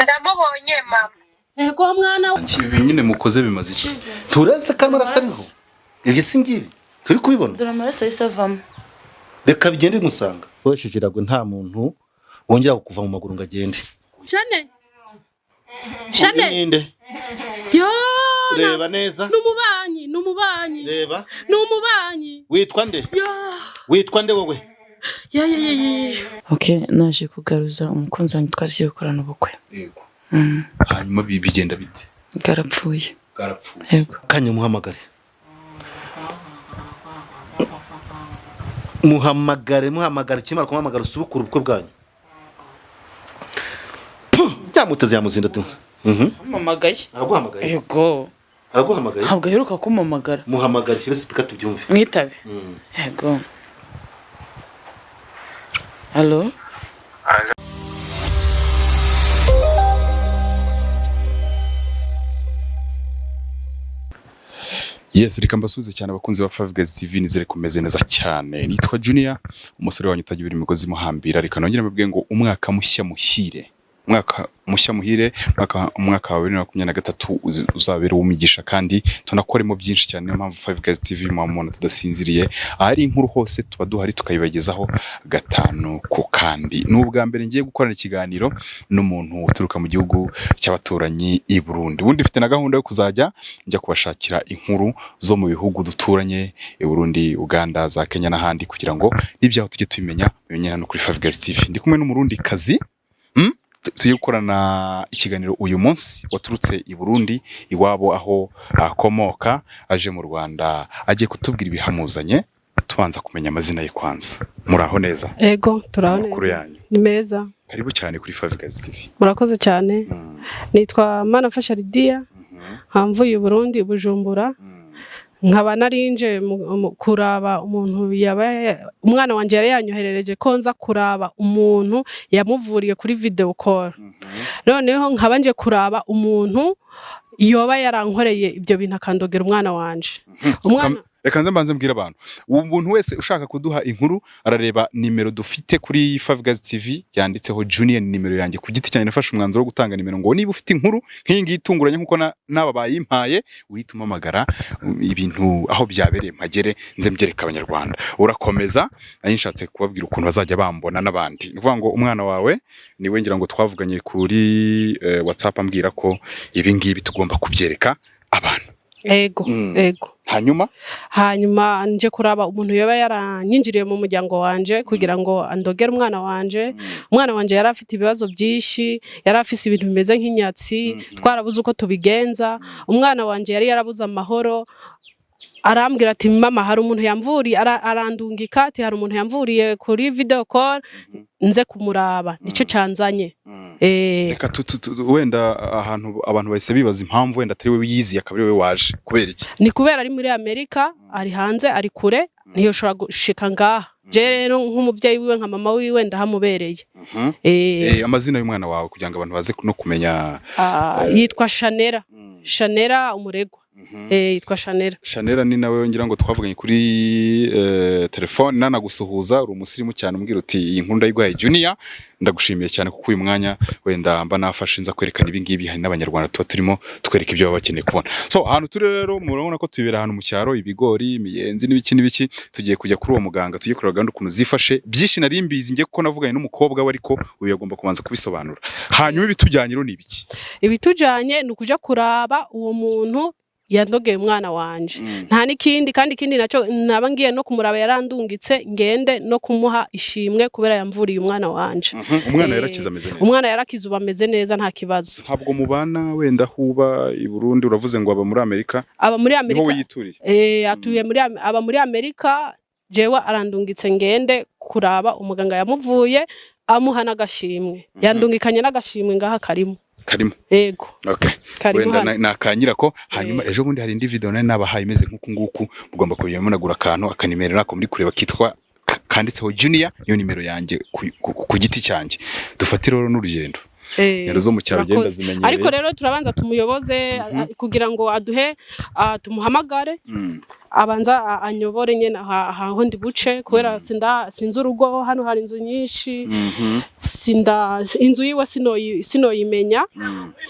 Ndamubonye mama. Ego mwana. Ibi nyine mukoze bimaze iki? Turetse ko amaraso ariho, ibyo si ngibi turi kubibona. Dore amaraso yahise avamo. Reka bigende bimusanga. Ukoresheje irago, nta muntu wongera kuva mu maguru ngo agende. Shane, Shane. Uyu ninde? Yo. Reba neza. Numubanyi, numubanyi. Reba. Numubanyi. Witwa nde? Yo. Witwa nde wowe? Ya ya ya ya. Okay, naje kugaruza umukunzi wanjye twagiye gukorana ubukwe. Yego. Hanyuma bigenda bite? Bwarapfuye. Bwarapfuye? Yego. Kanya, muhamagare, muhamagare, muhamagare. Kimara kumuhamagara, usubukure ubukwe bwanyu. Puh! Yamuteze, yamuzinda tu. Ampamagaye. Araguhamagaye? Yego. Araguhamagaye? Ntabwo aheruka kumpamagara. Muhamagare, shyire speaker tubyumve. Mwitabe. Yego, allo. Yes, reka mbasuhuze cyane abakunzi ba Five Guys TV, nizere kumeze neza cyane. Nitwa Junior, umusore wanyu utagira imigozi muhambira. Reka nongere mbabwiye ngo umwaka mushya muhire. Umwaka mushya muhire, umwaka wa 2023 uzabera uw'umugisha kandi tunakoremo byinshi cyane. Niyo mpamvu Five Guys TV muba tudasinziriye. Ahari inkuru hose tuba duhari tukayibagezaho gatanu ku kandi. Ni ubwa mbere ngiye gukorana ikiganiro n'umuntu uturuka mu gihugu cy'abaturanyi i Burundi. Ubundi mfite na gahunda yo kuzajya njya kubashakira inkuru zo mu bihugu duturanye i Burundi, Uganda, za Kenya n'ahandi, kugira ngo n'ibyaho tujye tubimenya, bimenye hano kuri Five Guys TV. Ndi kumwe n'umurundi kazi Tugiye gukorana ikiganiro uyu munsi, waturutse i Burundi iwabo aho akomoka, aje mu Rwanda agiye kutubwira ibihamuzanye. Tubanza kumenya amazina ye kwanza. Muraho neza? Ego, turabona. Amakuru yanyu? Ni meza. Karibu cyane kuri Five Guys TV. Murakoze cyane. Nitwa Manafasha Lidia, mvuye i Burundi, i Bujumbura. Nkaba narinje kuraba umuntu yaba umwana wanjye yari yanyoherereje ko nza kuraba umuntu yamuvuriye kuri video call. Noneho nkaba nje kuraba umuntu yoba yarankoreye ibyo bintu, akandogera umwana wanje, umwana. Reka nze mbanze mbwire abantu, umuntu wese ushaka kuduha inkuru arareba nimero dufite kuri Five Guys TV yanditseho Junior, ni nimero yanjye ku giti cyanjye. Nafashe umwanzuro wo gutanga nimero ngo niba ufite inkuru nk'iyi ngiyi itunguranye nk'uko n'aba bayimpaye, uhite umpamagara, ibintu aho byabereye mpagere nze mbyereka Abanyarwanda. Urakomeza. Nari nshatse kubabwira ukuntu bazajya bambona n'abandi. Ni ukuvuga ngo umwana wawe niwe ngira ngo twavuganye kuri WhatsApp, ambwira ko ibi ngibi tugomba kubyereka abantu. Ego. Ego. Hanyuma? Hanyuma nje kuraba umuntu yoba yaranyinjiriye mu muryango wanje kugira ngo andogere umwana wanje. Umwana wanje yari afite ibibazo byinshi, yari afite ibintu bimeze nk'inyatsi, twarabuze uko tubigenza. Umwana wanje yari yarabuze amahoro. Arambwira ati: "Mama, hari umuntu yamvuriye." Arandungika ati: "Hari umuntu yamvuriye kuri video call, nze kumuraba." Nicyo canzanye. Reka wenda ahantu abantu bahise bibaza impamvu wenda atari we wiyiziye, akaba ari we waje, kubera iki? Ni kubera ari muri Amerika, ari hanze, ari kure, ntiyoshobora gushika ngaha. Je rero nk'umuvyeyi wiwe, nka mama wiwe, ndahamubereye. Amazina y'umwana wawe kugira ngo abantu baze no kumenya. Ah, yitwa Shanera, Shanera Umuregwa. Yitwa Shanera. Shanera ni nawe ngira ngo twavuganye kuri telefone, nanagusuhuza, uri umusirimu cyane, umbwira uti: "Iyi nkuru ndayiguhaye Junior." Ndagushimiye cyane kuko uyu mwanya wenda mba nafashe nza kwerekana ibi ngibi, hari n'Abanyarwanda tuba turimo twereka ibyo baba bakeneye kubona. So ahantu turi rero murabona ko tubera ahantu mu cyaro, ibigori, imiyenzi n'ibiki n'ibiki. Tugiye kujya kuri uwo muganga, tugiye kureba gahunda ukuntu zifashe. Byinshi nari mbizi njye kuko navuganye n'umukobwa we, ariko uyu agomba kubanza kubisobanura. Hanyuma ibitujyanye rero ni ibiki? Ibitujanye ni ukuja kuraba uwo muntu yandogeye umwana wanje, nta n'ikindi. Kandi ikindi nacyo, naba ngiye no kumuraba, yarandungitse ngende no kumuha ishimwe kubera yamvuriye umwana wanje. Umwana yarakize, ameze neza? Umwana yarakize, ubu ameze neza, nta kibazo. Ntabwo mubana wenda huba i Burundi, uravuze ngo aba muri Amerika? Aba muri Niho Amerika. wiyituriye? Atuye muri aba muri Amerika. Jewe arandungitse ngende kuraba umuganga yamuvuye, amuha n'agashimwe. Yandungikanye n'agashimwe ngaha karimo. Karimo? Yego. Okay. Karimo Wenda hano. Nakanyira ko hanyuma ejo bundi hari indi video nari nabahaye imeze nk'uku nguku, mugomba kubimenya, munagura akantu akanimero nako muri kureba kitwa kanditseho Junior, niyo nimero yanjye ku giti cyanjye. Dufatire rero n'urugendo. Ingendo zo mu cyaro ugenda Urakoze. zimenyereye. Ariko rero turabanza tumuyoboze kugira ngo aduhe, tumuhamagare, abanza anyobore nyene aho ndi buce, kubera sinzi urugo. Hano hari inzu nyinshi, sinda inzu yiwe sinoyimenya.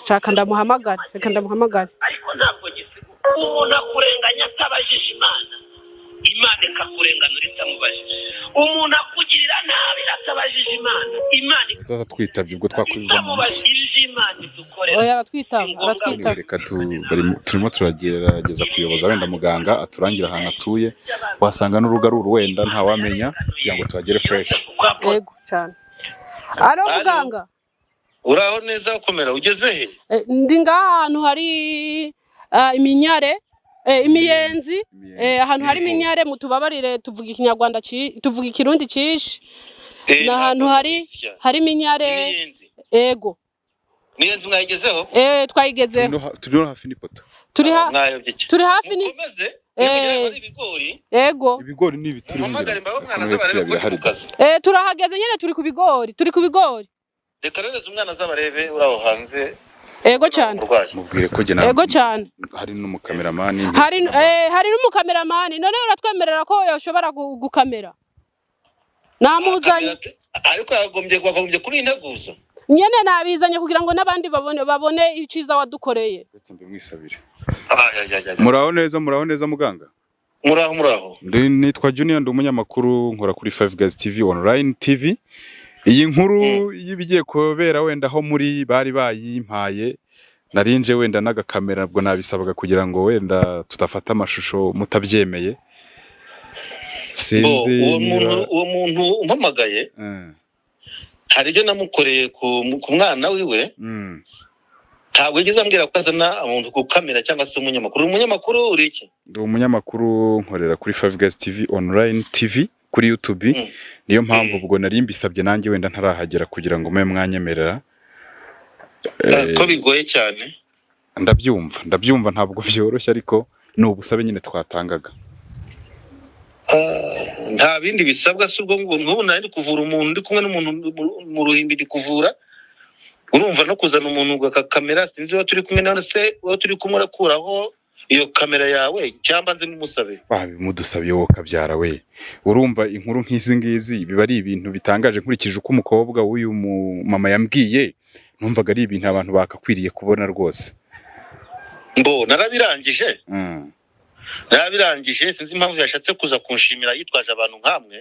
Shaka ndamuhamagare, reka ndamuhamagare. Ariko ntabwo gisiguka. Umuntu akurenganya atabajije Imana, Imana ikakurenganura itamubajije. Umuntu akugirira nabi atabajije Imana, Imana Zaza twitabye ubwo twakwirirwa munsi. itamubajije. Ibyo Imana idukorera Oya, aratwitaba, aratwitaba. Reka turimo turagerageza kuyoboza wenda muganga aturangira ahantu atuye, wasanga n'urugo ari uru, wenda ntawamenya, kugira ngo tuhagere fresh. Yego cyane. Alo, Alo. muganga. Uraho neza, komera, ugeze he? Ndi ngaha ahantu hari iminyare, imiyenzi, ahantu hari iminyare. Mutubabarire, tuvuga ikinyarwanda, tuvuga ikirundi cishi. Ni ahantu Ntabwo hari mbizi cyane. hari iminyare. Imiyenzi. Ego. Imiyenzi mwayigezeho? Twayigezeho. Turi no hafi n'ipoto. Turi ha Mwayobye cyane. Turi hafi ni Mukomeze nimugera hari ibigori. Ego. Ibigori ni ibituri. Muhamagare mbaho umwana azabarebe ko ndi mu kazi. Turahageze nyene, turi ku bigori, turi ku bigori. Reka rereze umwana azabarebe uri aho hanze. Ego cyane. Umurwayi. Mubwire ko jye Ego cyane. hari n'umukameramani. Hari n'umukameramani. None uratwemerera ko yoshobora gukamera? Namuzanye. Ariko yagombye kubinteguza. Nyene nabizanye kugira ngo n'abandi babone iciza wadukoreye. Uretse mbimwisabire. Ay, ay, ay, ay. Muraho neza, muraho neza muganga. Muraho, muraho. Nitwa Junior, ndi umunyamakuru nkora kuri Five Guys TV online TV. Iyi nkuru y'ibigiye kubera wenda aho muri bari bayimpaye, narinje wenda n'agakamera, ubwo nabisabaga kugira ngo wenda tudafata amashusho mutabyemeye. Bo, Sinzi uwo muntu niba uwo muntu umpamagaye, hari ibyo namukoreye ku mwana wiwe. Ntabwo yigeze ambwira ko azana umuntu ku kamera cyangwa se umunyamakuru. Umunyamakuru uri iki? Ndi umunyamakuru nkorera kuri Five Guys TV online TV kuri YouTube. Niyo mpamvu ubwo nari mbisabye nanjye wenda ntarahagera kugira ngo mube mwanyemerera. Ko bigoye cyane. Ndabyumva, ntabwo byoroshye, ariko ni ubusabe nyine twatangaga. Nta bindi bisabwa si ubwo ngo nk'ubu nari ndi kuvura umuntu, ndi kumwe n'umuntu mu ruhimbi ndi kuvura, urumva no kuzana umuntu kamera, sinzi uwo turi kumwe nawe, se uwo turi kumwe urakuraho iyo kamera yawe cyangwa nze mumusabe? Babimudusabiye wowe kabyara we. Urumva inkuru nk'izi ngizi biba ari ibintu bitangaje. Nkurikije uko umukobwa w'uyu mama yambwiye, numvaga ari ibintu abantu bakakwiriye kubona rwose. Mbo narabirangije. Narabirangije, sinzi impamvu yashatse kuza kunshimira yitwaje abantu nkamwe.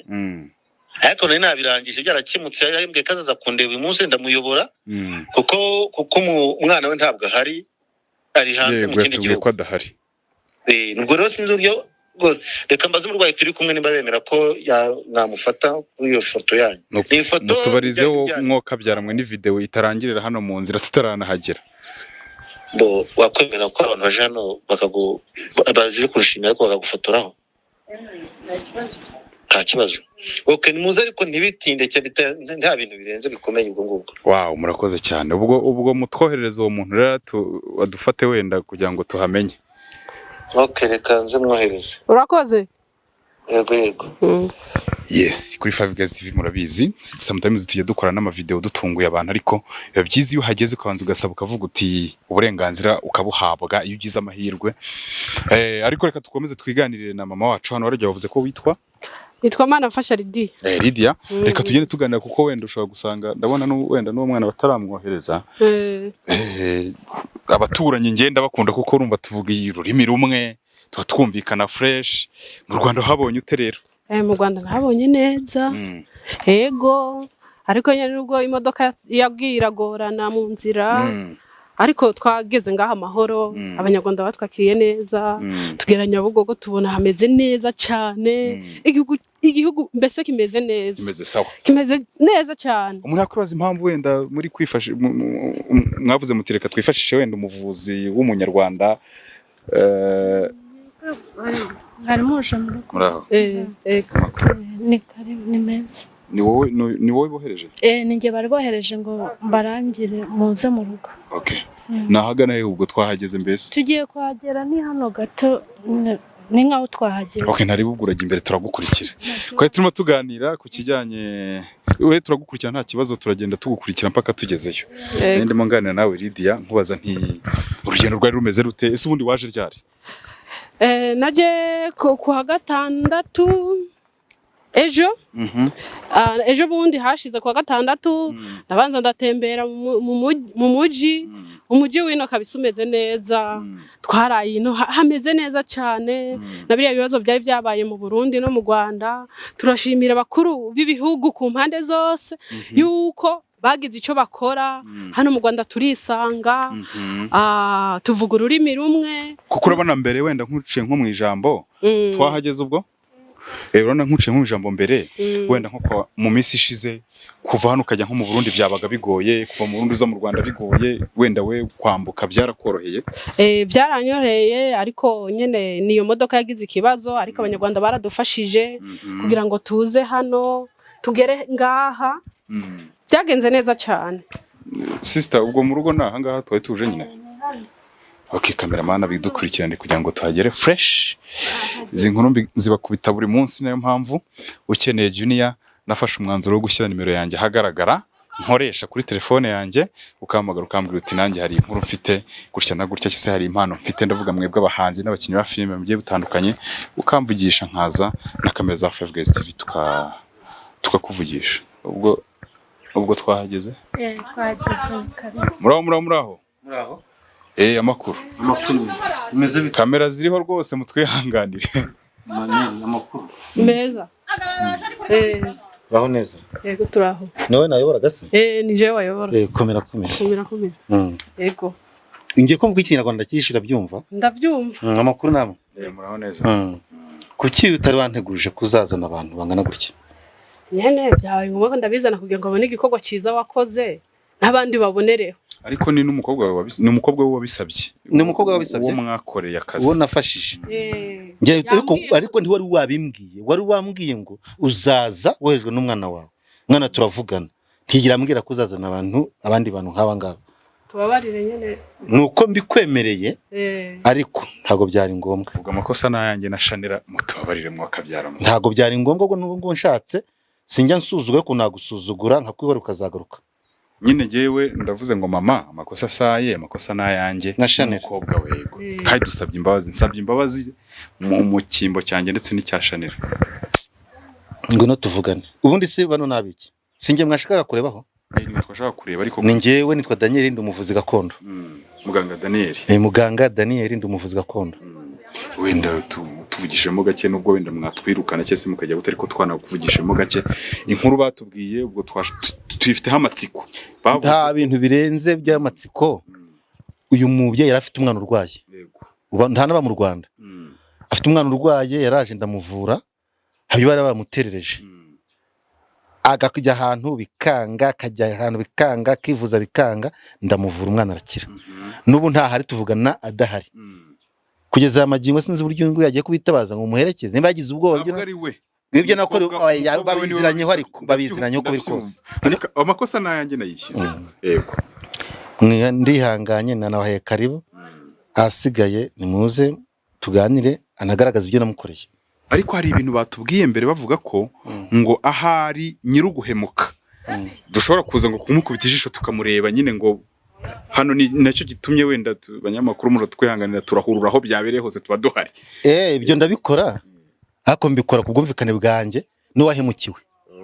Ariko nari nabirangije, byarakemutse. Yari yambwiye ko azaza kundeba uyu munsi, ndamuyobora kuko umwana we ntabwo ahari, ari hanze mu Yego, kindi yatubwiye gihugu. ko adahari. Ubwo rero sinzi uburyo rwose, reka mbaze umurwayi turi kumwe nimba bemera ko namufata kuri iyo foto yanyu. Ni ifoto Mutubarizeho bijyanye. mwokabyara mwe, ni video itarangirira hano mu nzira tutaranahagera. Bo wakwemera ko abantu baje hano baje kunshimira ariko bakagufotoraho? Nta kibazo. Okay, nimuze ariko ntibitinde cyane, nta bintu birenze bikomeye ubwo ngubwo. Wow, murakoze cyane. Ubwo mutwoherereza uwo muntu rero adufate wenda kugira ngo tuhamenye. Okay, reka nze mwohereze. Urakoze. Yego, yego. Yes, kuri Five Guys TV murabizi, sometimes tujya dukora n'amavideo dutunguye abantu, ariko biba byiza iyo uhageze ukabanza ugasaba, ukavuga uti uburenganzira ukabuhabwa iyo ugize amahirwe. Ariko reka dukomeze twiganirire na mama wacu hano. Warajya wavuze ko witwa? Nitwa Manafasha Lydia. Lydia, reka tugende tuganira kuko wenda ushobora gusanga ndabona wenda n'uwo mwana bataramwohereza. Abaturanyi ngenda bakunda kuko urumva tuvuga ururimi rumwe, tuba twumvikana fresh. Mu Rwanda habonye ute rero? Mu Rwanda nabonye neza. Ego, ariko nyene nubwo imodoka yagiye iragorana mu nzira, ariko twageze ngaha amahoro. Abanyarwanda batwakiriye neza. Tugera Nyabugogo tubona hameze neza cyane. Igihugu mbese kimeze neza. Kimeze sawa. Kimeze neza cyane. Umuntu yakwibaza impamvu wenda muri kwifasha mwavuze muti reka twifashishe wenda umuvuzi w'umunyarwanda. Harimo uje mu rugo. Muraho. Ni kare, ni meza. Ni wowe ni wowe bohereje? Ni njye bari bohereje ngo mbarangire muze mu rugo. Okay. Nahagana he ubwo twahageze mbese? Tugiye kuhagera, ni hano gato. Ni nkaho twahageze. Okay, ntari bugurage imbere, turagukurikira. Twari turimo tuganira ku kijyanye, we turagukurikira nta kibazo, turagenda tugukurikira mpaka tugezeyo. Yego. Ndimo nganira nawe Lydia, nkubaza nti urugendo rwari rumeze rute? Ese ubundi waje ryari? Naje ku wa gatandatu ejo. Ejo bundi hashize ku wa gatandatu ndabanza ndatembera mu muji. Umuji wino kabisa umeze neza, twaraye ino hameze neza cyane. Na biriya bibazo byari byabaye mu Burundi no mu Rwanda, turashimira abakuru b'ibihugu ku mpande zose yuko bagize icyo bakora. Hano mu Rwanda turisanga, tuvuga ururimi rumwe. Kuko urabona mbere wenda nkuciye nko mu ijambo, twahageze ubwo urabona nkuciye nko mu ijambo mbere, wenda nko mu minsi ishize kuva hano ukajya nko mu Burundi byabaga bigoye, kuva mu Burundi uza mu Rwanda bigoye, wenda we kwambuka byarakoroheye? Byaranyoreye, ariko nyene niyo modoka yagize ikibazo, ariko Abanyarwanda baradufashije kugira ngo tuze hano tugere ngaha. Byagenze neza cyane. Sister, ubwo mu rugo naha ngaha twari tuje nyine. Okay, cameraman abidukurikirane kugira ngo tuhagere fresh. Izi nkuru zibakubita buri munsi, nayo mpamvu ukeneye Junior nafashe umwanzuro wo gushyira nimero yanjye ahagaragara nkoresha kuri telefone yanjye, ukahamagara ukambwira uti nanjye hari inkuru mfite gutya na gutya, cyese hari impano mfite, ndavuga mwebwe abahanzi n'abakinnyi ba filime mugiye butandukanye, ukamvugisha nkaza na kamera za 5 Guys TV tukakuvugisha. Ubwo twahageze? Twahageze kare. Muraho muraho muraho. Muraho. Amakuru. Amakuru. Meze bite? Kamera ziriho rwose mutwihanganire. Manini amakuru. Meza. Baho neza. Yego turaho. Nawe nayoboraga se? Ni jewe wayobora. Komera komera. Komera komera. Yego. Ngiye kumva ikinyarwanda cyishira byumva? Ndabyumva. Amakuru namwe. Muraho neza. Kuki utari wanteguje kuzazana abantu bangana gutya? Nyene byabaye ngombwa ndabizana kugira ngo abone igikorwa cyiza wakoze n'abandi babonereho. Ariko ni n'umukobwa wawe, ni umukobwa we wabisabye. Ni umukobwa wabisabye? Uwo mwakoreye akazi. Uwo nafashije. Nge ariko ntiwari wabimbwiye, wari wambwiye ngo uzaza wohejwe n'umwana wawe. Mwana turavugana. Ntigira ambwira ko uzazana abantu abandi bantu nk'aba ngaba. Tubabarire nyene. Nuko mbikwemereye. Ariko ntago byari ngombwa. Ubwo amakosa nayanjye na Shanira mutubabarire mwakabyara. Ntago byari ngombwa ngo nubwo nshatse sinjya nsuzugura ko nagusuzugura nkakwibara ukazagaruka. Nyine jewe ndavuze ngo mama amakosa saye amakosa nayanjye na Shanira umukobwa wego. Kandi dusabye imbabazi, nsabye imbabazi mu cyimbo cyanjye ndetse n'icya Shanira. Ngwino tuvugane. Ubundi se bano nabiki? Sinjye mwashakaga kurebaho? Ni twashaka kureba ariko ni njyewe nitwa Daniel ndi umuvuzi gakondo. Muganga Daniel. Muganga Daniel ndi umuvuzi gakondo. Wenda tuvugishemo gake nubwo wenda mwatwirukana cyese mukajya gute, ariko twana kuvugishemo gake inkuru batubwiye ubwo twifiteho amatsiko. Nta bintu birenze by'amatsiko. Uyu mubyeyi yari afite umwana urwaye. Uba nta naba mu Rwanda. Afite umwana urwaye yaraje ndamuvura, habyo bari bamuterereje. Agakujya ahantu bikanga, akajya ahantu bikanga, akivuza bikanga, ndamuvura umwana arakira. Nubu ntahari tuvugana adahari. Kugeza amagingo sinzi uburyo ngo yagiye kubitabaza ngo muherekeze nimba yagize ubwoba byo nakore babiziranyeho ariko babiziranyeho uko biri kose. Ariko amakosa nayanjye nayishyize. Yego. Ndihanganye nanabahaye karibu, asigaye nimuze tuganire anagaragaza ibyo namukoreye. Ariko hari ibintu batubwiye mbere bavuga ko ngo ahari nyiruguhemuka dushobora kuza ngo kumukubita ijisho tukamureba nyine ngo hano ni nacyo gitumye wenda abanyamakuru muri twihanganira turahurura aho byabereye hose tuba duhari. Ibyo ndabikora ariko mbikora ku bwumvikane bwanjye n'uwahemukiwe.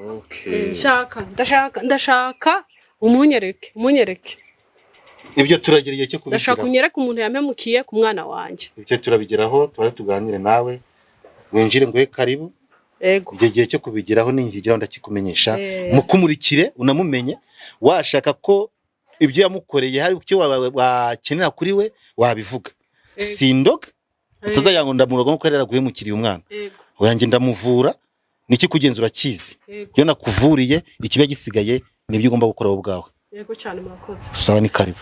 Okay. Ndashaka umunyereke. Ibyo turagira igihe cyo kubigeraho. Ndashaka unyereke umuntu yamemukiye ku mwana wanjye. Ibyo turabigeraho twari tuganire nawe winjire ngo karibu. Yego. Igihe gihe cyo kubigeraho ningigeraho ndakikumenyesha. Mukumurikire unamumenye, washaka ko ibyo yamukoreye hari icyo wakenera kuri we wabivuga. Sindoga utazajya ngo ndamuroga nkuko yarera guhemukiriye umwana. Oyanjye ndamuvura niki kugenzura kizi. Iyo nakuvuriye ikiba gisigaye nibyo ugomba gukora wowe ubwawe. Yego cyane murakoze. Sawa ni karibu.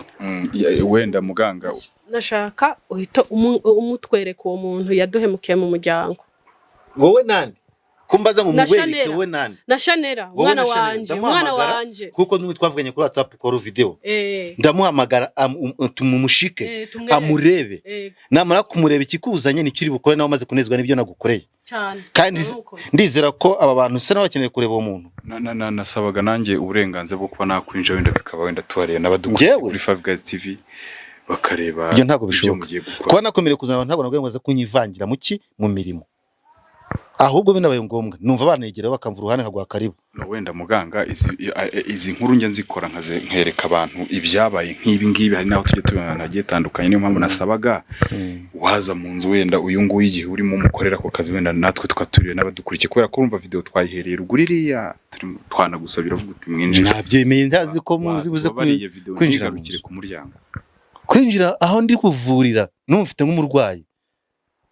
Wenda muganga nashaka uhita umutwereka uwo muntu yaduhemukiye mu muryango. Wowe nande? Kumbaza ngo Na mubereke Shanera. we nani? Na Shanera, Wowe umwana na Shanera, wanje, umwana ndamuhamagara. wanje. Kuko n'ubu twavuganye kuri WhatsApp call video. Ndamuhamagara tumumushike Tumwereke. amurebe. Namara kumureba ikikuzanye nikiri bukore nawe umaze kunezwa n'ibyo nagukoreye. Cyane. Kandi Nuko. ndizera ko aba bantu se nabo bakeneye kureba uwo muntu. Nasabaga nanjye uburenganzira bwo kuba nakwinjira wenda bikaba wenda tubareba n'abadukurikiye Njyewe? kuri Five Guys TV bakareba Ibyo ntabwo ibyo bishoboka. mugiye gukora. Kuba nakomerewe kuzana abantu ntabwo nabwo ngo baze kunyivangira mu ki mu mirimo. Ahubwo binabaye ngombwa numva banegera bakamva uruhande nkaguha karibu. No, wenda muganga izi nkuru njya nzikora nkereka abantu ibyabaye nk'ibi ngibi, hari n'aho tujya tubibona ahantu hagiye hatandukanye. Niyo mpamvu nasabaga waza mu nzu wenda uyu nguyu igihe urimo umukorera ako kazi, wenda natwe tukaturire n'abadukurikiye, kubera ko urumva video twayihereye ruguru iriya twanagusabira uvuga uti mwinjire. Nabyemeye ntazi ko muzi buze Watubabariye video kwinjira mu ntigarukire nzu. ku muryango. Kwinjira aho ndi kuvurira n'ubu mfite nk'umurwayi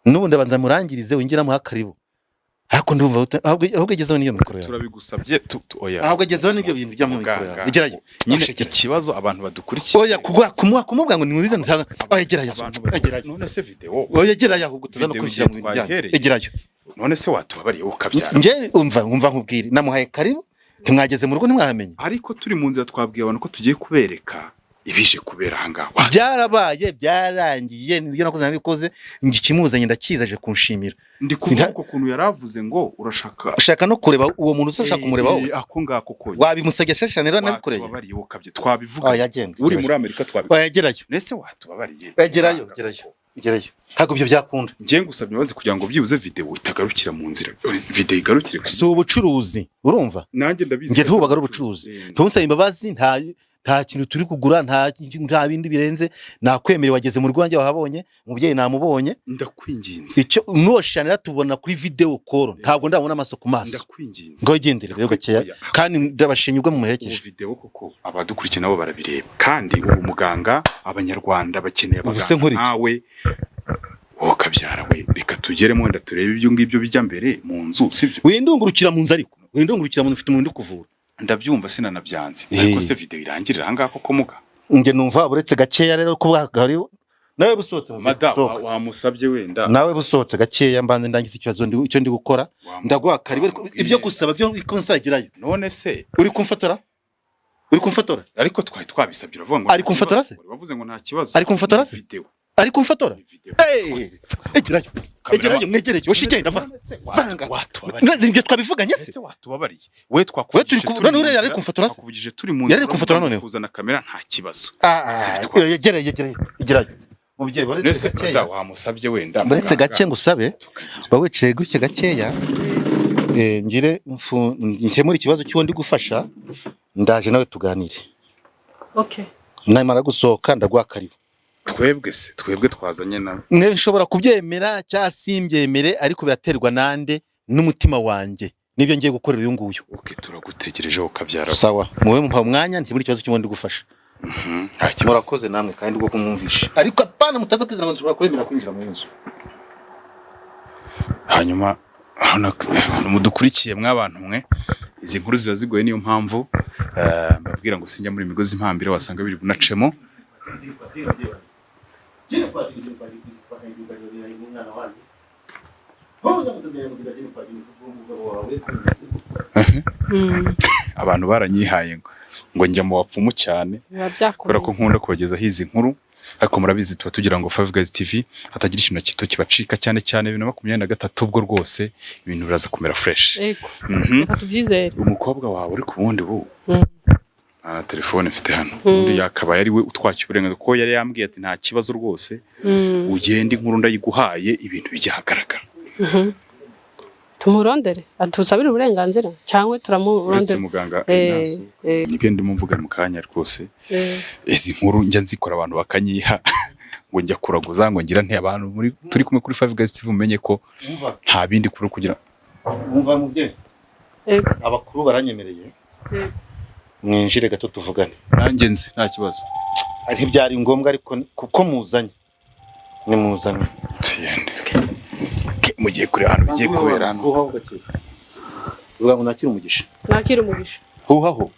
n'ubu ndabanza murangirize winjira amuha karibu. Ariko ndumva ahubwo egezeho n'iyo mikoro yawe. Turabigusabye oya. Ahubwo egezeho n'ibyo bintu bya mu mikoro yawe. Muganga, Egerayo. nyine Ashekera. ikibazo abantu badukurikiye. Oya kumubwira ngo nimubize nsanga. Oya egerayo. Abantu Egerayo. none se video Oya egerayo ahubwo tuza no Video kwinjira mu igihe bintu byanyu. twayihereye. Egerayo. None se watubabariye ukabyara. Nge umva nkubwire namuhaye karibu ntimwageze mu rugo ntimwahamenye. Ariko turi mu nzira twabwiye abantu ko tugiye kubereka ibije kubera aha ngaha. Byarabaye byarangiye nibyo nakoze nabikoze ngikimuzanye ndakizaje kunshimira. Ndi kuvuga uko kuntu yaravuze ngo urashaka Ushaka no kureba uwo muntu ushaka kumureba wowe. Ako ngako ko Wabimusabye Shanera nabikoreye. Watubabariye ukabye twabivuga. Oya genda. Uri muri Amerika twabivuga. Oya gerayo. Nese watubabariye. Gerayo gerayo. Gerayo. Ntabwo ibyo byakunda. Ngiye ngusabye imbabazi kugira ngo byibuze video itagarukira mu nzira. Video igarukire. Si ubucuruzi urumva? Nanjye ndabizi. Nge ntubaga ari ubucuruzi. Ntunsaba imbabazi nta kintu turi kugura nta bindi birenze nakwemereye wageze mu rugo wanjye wahabonye umubyeyi namubonye. Ndakwinginze. Icyo n'uwo Shanera tubona kuri video call ntabwo ndabona amaso ku maso. Ndakwinginze. Ngo gendere rero gakeya kandi ndabashimye ubwo mumuherekeje. Ubu video koko abadukurikiye nabo barabireba kandi ubu muganga abanyarwanda bakeneye abaganga nkawe wowe kabyara we reka tugeremo wenda turebe ibyo ngibyo bijya mbere mu nzu sibyo. Windungurukira mu nzu ariko windungurukira mu nzu ufite umuntu uri kuvura. Ndabyumva sinanabyanze ariko se video irangirira aha ngaha koko muga. Nge numva uretse gakeya rero ko bwagari nawe busohotse mu madamu wamusabye wenda nawe busohotse gakeya mbanze ndangiza ikibazo icyo ndi gukora ndaguha karibu ibyo gusaba byo ikonsagirayo. None se uri kumfotora? Uri kumfotora? Ariko twari twabisabye uravuga ngo ari kumfotora se? Wavuze ngo nta kibazo. Ari kumfotora se? Video. Ari kumfotora? Egerayo. Egerayo mwegereye. Oshigenda va. Vanga. Watubabariye. Ibyo twabivuganye se? Ese watubabariye. We twakuvugije. None uriya yari kumfotora se? Twakuvugije turi mu nzira. Yari kumfotora none. Kuzana kamera nta kibazo. Yegereye yegereye. Egerayo. Mubyeyi baretse gakeya. Wamusabye wenda. Baretse gake ngo usabe. Bawicaye gutya gakeya. Ngire nkemure ikibazo cy'uwo ndi gufasha ndaje nawe tuganire. Okay. Namara gusohoka ndaguha karibu. Twebwe se twebwe twazanye nawe. Mwe nshobora kubyemera cyangwa simbyemere ariko biraterwa nande n'umutima wanjye nibyo ngiye gukorera uyu nguyu. Okay, turagutegereje ukabyara. Sawa, muwe mpa umwanya ntimuri ikibazo cy'uwo ndi gufasha. Murakoze namwe kandi ubwo kumwumvisha. Ariko apana mutaza kwizera ngo nshobora kubemera kwinjira mu nzu. Hanyuma mudukurikiye mwabantu mwe izi nkuru ziba zigoye niyo mpamvu mbabwira ngo sinjya muri migozi impambire wasanga biri bunacemo. Abantu baranyihaye ngo njya mu bapfumu cyane kubera ko nkunda kubagezaho izi nkuru ariko murabizi tuba tugira ngo Five Guys TV hatagira ikintu kito kibacika cyane cyane 2023 ubwo rwose ibintu biraza kumera fresh. Yego. Reka tubyizere. Umukobwa wawe uri ku bundi bu telefone mfite hano undi yakabaye ari we utwakira uburenganzira kuko yari yambwiye ati nta kibazo rwose ugende inkuru ndayiguhaye ibintu bijyahagaragara. Tumurondere atusabire uburenganzira cyangwa turamurondere muganga nibyo ndimo mvuga mu kanya rwose. Izi nkuru njya nzikora abantu bakanyiha ngo njya kuraguza ngo ngira nte abantu muri turi kumwe kuri Five Guys TV mumenye ko nta bindi kuri kugira umva mubye abakuru baranyemereye mwinjire gato tuvugane nanjye nzi nta kibazo ntibyari ngombwa ariko kuko muzanye ni muzanye tugende mugiye kuri hano bigiye kubera hano uvuga ngo nakira umugisha nakira umugisha huhaho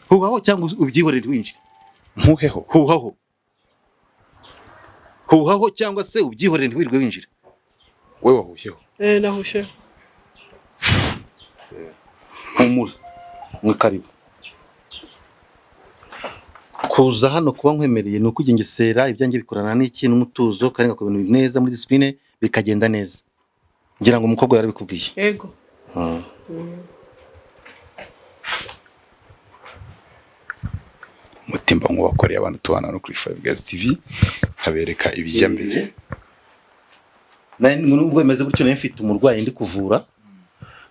huhaho cyangwa ubyihorere winjire nkuheho huhaho huhaho cyangwa se ubyihorere ntiwirwe winjira we wahuyeho nahushe Humura, ni karibu. Kuza hano kuba nkwemereye ni ukwigengesera, ibyanjye bikorana n'iki n'umutuzo, kandi ngakora ibintu neza muri discipline bikagenda neza. Ngira ngo umukobwa yarabikubwiye. Yego. Umutimba nk'uwakoreye abantu tubana no kuri Five Guys TV, nkabereka ibijya mbere. Nubwo bimeze gutyo, nari mfite umurwayi ndi kuvura,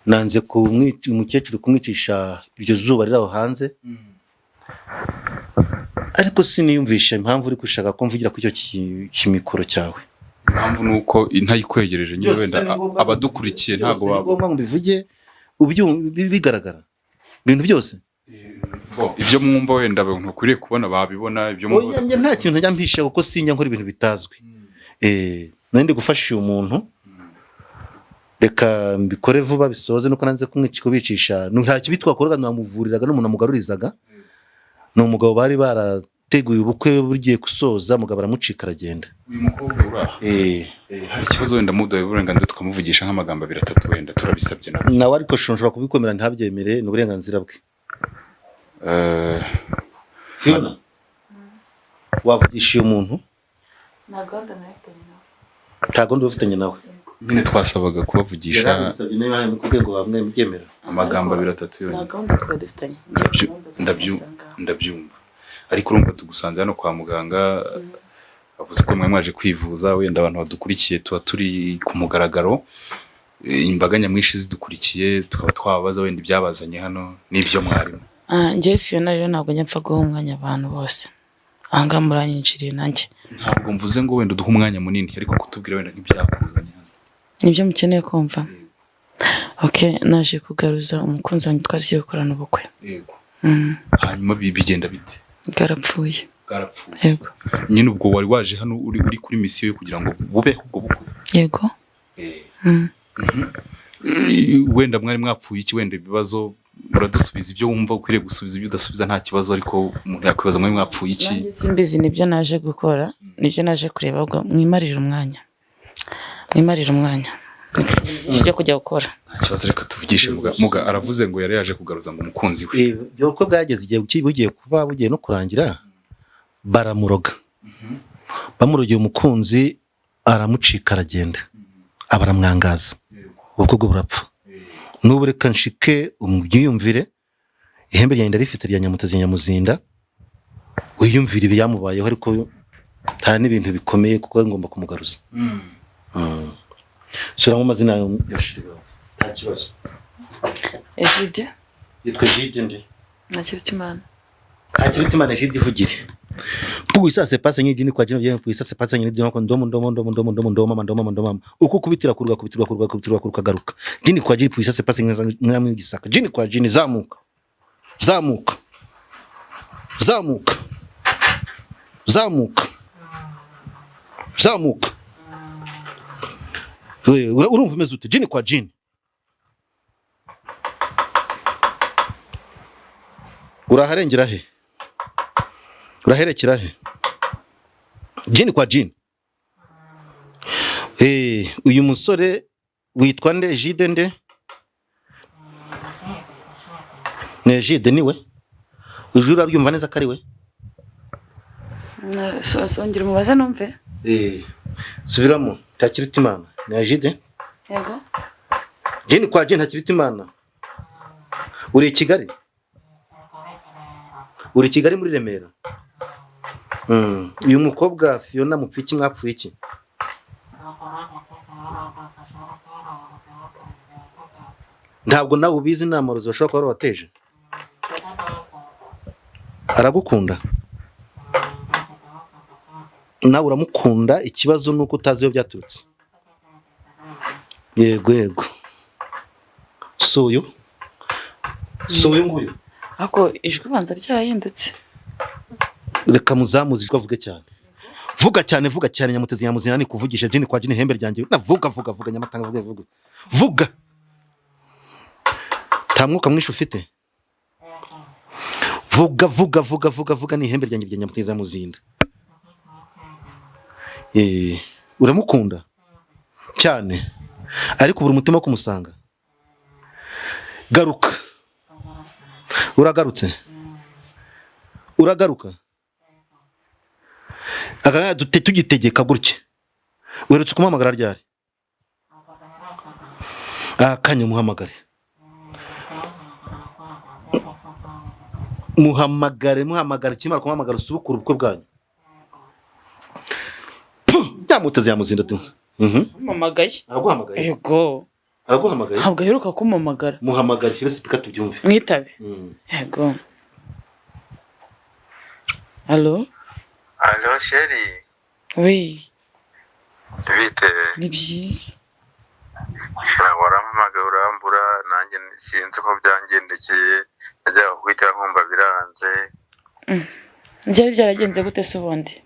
nanze umukecuru kumwicisha iryo zuba riri aho hanze, ariko siniyumvisha impamvu uri gushaka ko mvugira kuri icyo kimikoro cyawe. Impamvu ni uko ntayikwegereje nyine, wenda abadukurikiye ntabwo baba ngombwa ngo mbivuge bigaragara ibintu byose. Ibyo mwumva wenda abantu bakwiriye kubona babibona, ibyo mwumva nta kintu njya mpisha kuko sinjya nkora ibintu bitazwi. Nari ndi gufasha uyu muntu, reka mbikore vuba bisoze, nuko nanze kubicisha. Nta kibi twakoraga, namuvuriraga n'umuntu amugarurizaga. Ni umugabo bari barateguye ubukwe bugiye gusoza, umugabo aramucika aragenda. Uyu mukobwa uri aha hari ikibazo wenda muduhaye uburenganzira tukamuvugisha nk'amagambo abiri atatu, wenda turabisabye nawe, ariko nshobora kubikomera ntabyemere, ni uburenganzira bwe. Fiona, wavugisha uyu muntu? Nta gahunda ufitanye nawe. Nyine twasabaga kubavugisha amagambo abiri atatu yonyine. Nta gahunda twari dufitanye. Ndabyumva, ariko urumva tugusanze hano kwa muganga, avuze ko mwe mwaje kwivuza, wenda abantu badukurikiye tuba turi ku mugaragaro, imbaga nyamwinshi zidukurikiye, tukaba twababaza wenda ibyabazanye hano n'ibyo mwarimo. Njye Fiona rero ntabwo njya mpfa guha umwanya abantu bose. Aha ngaha muranyinjiriye nanjye. Ntabwo mvuze ngo wenda uduhe umwanya munini, ariko kutubwira wenda nk'ibyakuzanye hano. Nibyo mukeneye kumva. Okay, naje kugaruza umukunzi wanjye twari tugiye gukorana ubukwe. Yego. Hanyuma bigenda bite? Bwarapfuye. Bwarapfuye. Yego. Nyine ubwo wari waje hano uri kuri misiyo yo kugira ngo bube ubwo bukwe. Yego. Wenda mwari mwapfuye iki, wenda ibibazo uradusubiza ibyo wumva ukwiriye gusubiza, ibyo udasubiza nta kibazo, ariko umuntu yakwibaza mwari mwapfuye iki? Nanjye simbizi, nibyo naje gukora, nibyo naje kureba, ubwo mwimarire umwanya. Mwimarire umwanya. Ibyo kujya gukora. Nta kibazo, reka tuvugishe muga aravuze ngo yari yaje kugaruza ngo umukunzi we. Ubukwe bwageze igihe bugiye kuba bugiye no kurangira, baramuroga. Bamurogeye umukunzi aramucika aragenda. Abaramwangaza. Ubukwe bwo burapfa. N'ubu reka nshike umwiyumvire, ihembe ryanjye ndarifite rya Nyamutezi Nyamuzinda, wiyumvire ibyamubayeho, ariko nta n'ibintu bikomeye kuko ngomba kumugaruza. Sura mu mazina ya Shiribaho. Nta kibazo. Ejide. Yitwa Ejide nde? Ntakirutimana. Ntakirutimana Ejide ivugire. Puisa se pasa nyingi kwa jina bien puisa se pasa nyingi kwa ndomo ndomo ndomo ndomo ndomo ndomo ndomo ndomo uko kubitira kuruga kubitirwa kuruga kubitirwa kuruga garuka jini kwa jini puisa se pasa nyingi gisaka jini kwa jini zamuka zamuka zamuka zamuka zamuka. Urumva umeze ute? Jini kwa jini uraharengera he? Uraherekera he? Jini kwa jini. Uyu musore witwa nde? Jide nde? Ne Jide niwe? Ujuru urabyumva neza ko ari we? Songera umubaze numve. Subiramo. Ntakirutimana. Ne Jide? Yego. Jini kwa jini Ntakirutimana. Uri i Kigali? Uri Kigali muri Remera. Uyu mukobwa Fiona mupfiki mwapfuye iki? Ntabwo nawe ubizi, namarozi bashobora kuba bateje. Aragukunda nawe uramukunda, ikibazo nuko utazi iyo byaturutse. Yego yego. Suyu suyu nguyu. Ako ijwi banza ryarahindutse. Reka muzamuze ijwi avuge cyane. Vuga cyane, vuga cyane Nyamutezi Nyamuzina, ni kuvugisha jini kwa jini hembe ryanjye. Na vuga vuga vuga Nyamatanga, vuga vuga. Vuga. Nta mwuka mwinshi ufite. Vuga vuga vuga vuga vuga ni ihembe ryanjye rya Nyamutezi Nyamuzinda. Uramukunda cyane, ariko buri mutima kumusanga. Garuka. Uragarutse, uragaruka akanya tugitegeka gutya. Uherutse kumuhamagara ryari? Akanya muhamagare, muhamagare, muhamagare. Kimara kumuhamagara usubukure ubukwe bwanyu. Puh! Yamuteze yamuzinda tu. Mpamagaye. Araguhamagaye? Yego. Araguhamagaye? Ntabwo aheruka kumpamagara. Muhamagare, shyira sipika tubyumve. Mwitabe. Yego. Allo? Allo chérie, Oui, bite? Ni byiza. Warampamagaye urambura, nanjye sinzi uko byangendekeye, najyaga kukwitaba nkumva biranze. Byari byaragenze gute se ubundi?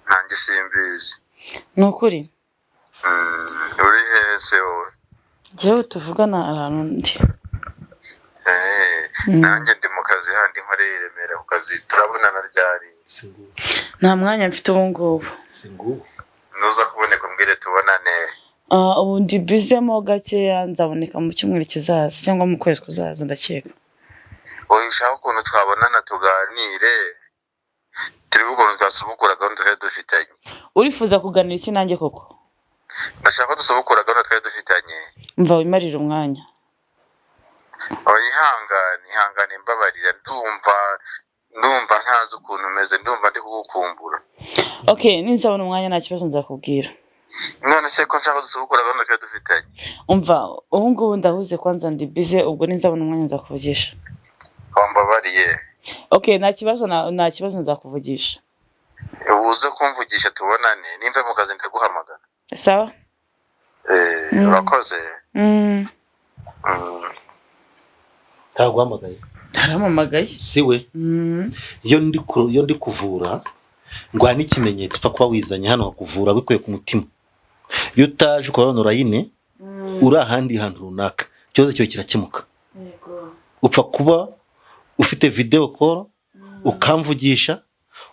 Nanjye simbizi. Ni ukuri. Uri hese wowe? Njyewe tuvugana ahantu ndi. Nanjye ndi mu kazi handi nkorera i Remera ku kazi, turabonana ryari? Nta mwanya mfite ubu ngubu. Nuza kuboneka umbwire tubonane. Ah, ubu ndi bizemo gakeya, nzaboneka mu cyumweru kizaza cyangwa mu kwezi kuzaza ndakeka. Oya, ushaka ukuntu twabonana tuganire, turebe ukuntu twasubukura gahunda twari dufitanye. Urifuza kuganira iki nanjye koko? Ndashaka ko dusubukura gahunda twari dufitanye. Mva wimarire umwanya. Oya, ihangane, ihangane, mbabarira, ndumva ntazi ukuntu umeze, ndumva ndi kugukumbura. Okay, ninzabona umwanya nta kibazo nzakubwira. None se ko nshaka dusubukura gahunda twari dufitanye? Umva, ubu ngubu ndahuze kwanza ndi busy, ubwo ninzabona umwanya nzakuvugisha. Wambabariye. Okay, nta kibazo, nta kibazo nzakuvugisha. Uze kumvugisha tubonane, nimva mu kazi ndaguhamagara. Sawa? Urakoze. Ntaguhamagaye? Arampamagaye. Si we. Iyo ndi kuvura ngwa n'ikimenyetso, upfa kuba wizanye hano hakuvura bikuye ku mutima. Iyo utaje ukaba wabona urayine uri ahandi hantu runaka, ikibazo cyawe kirakemuka. Upfa kuba ufite video call ukamvugisha,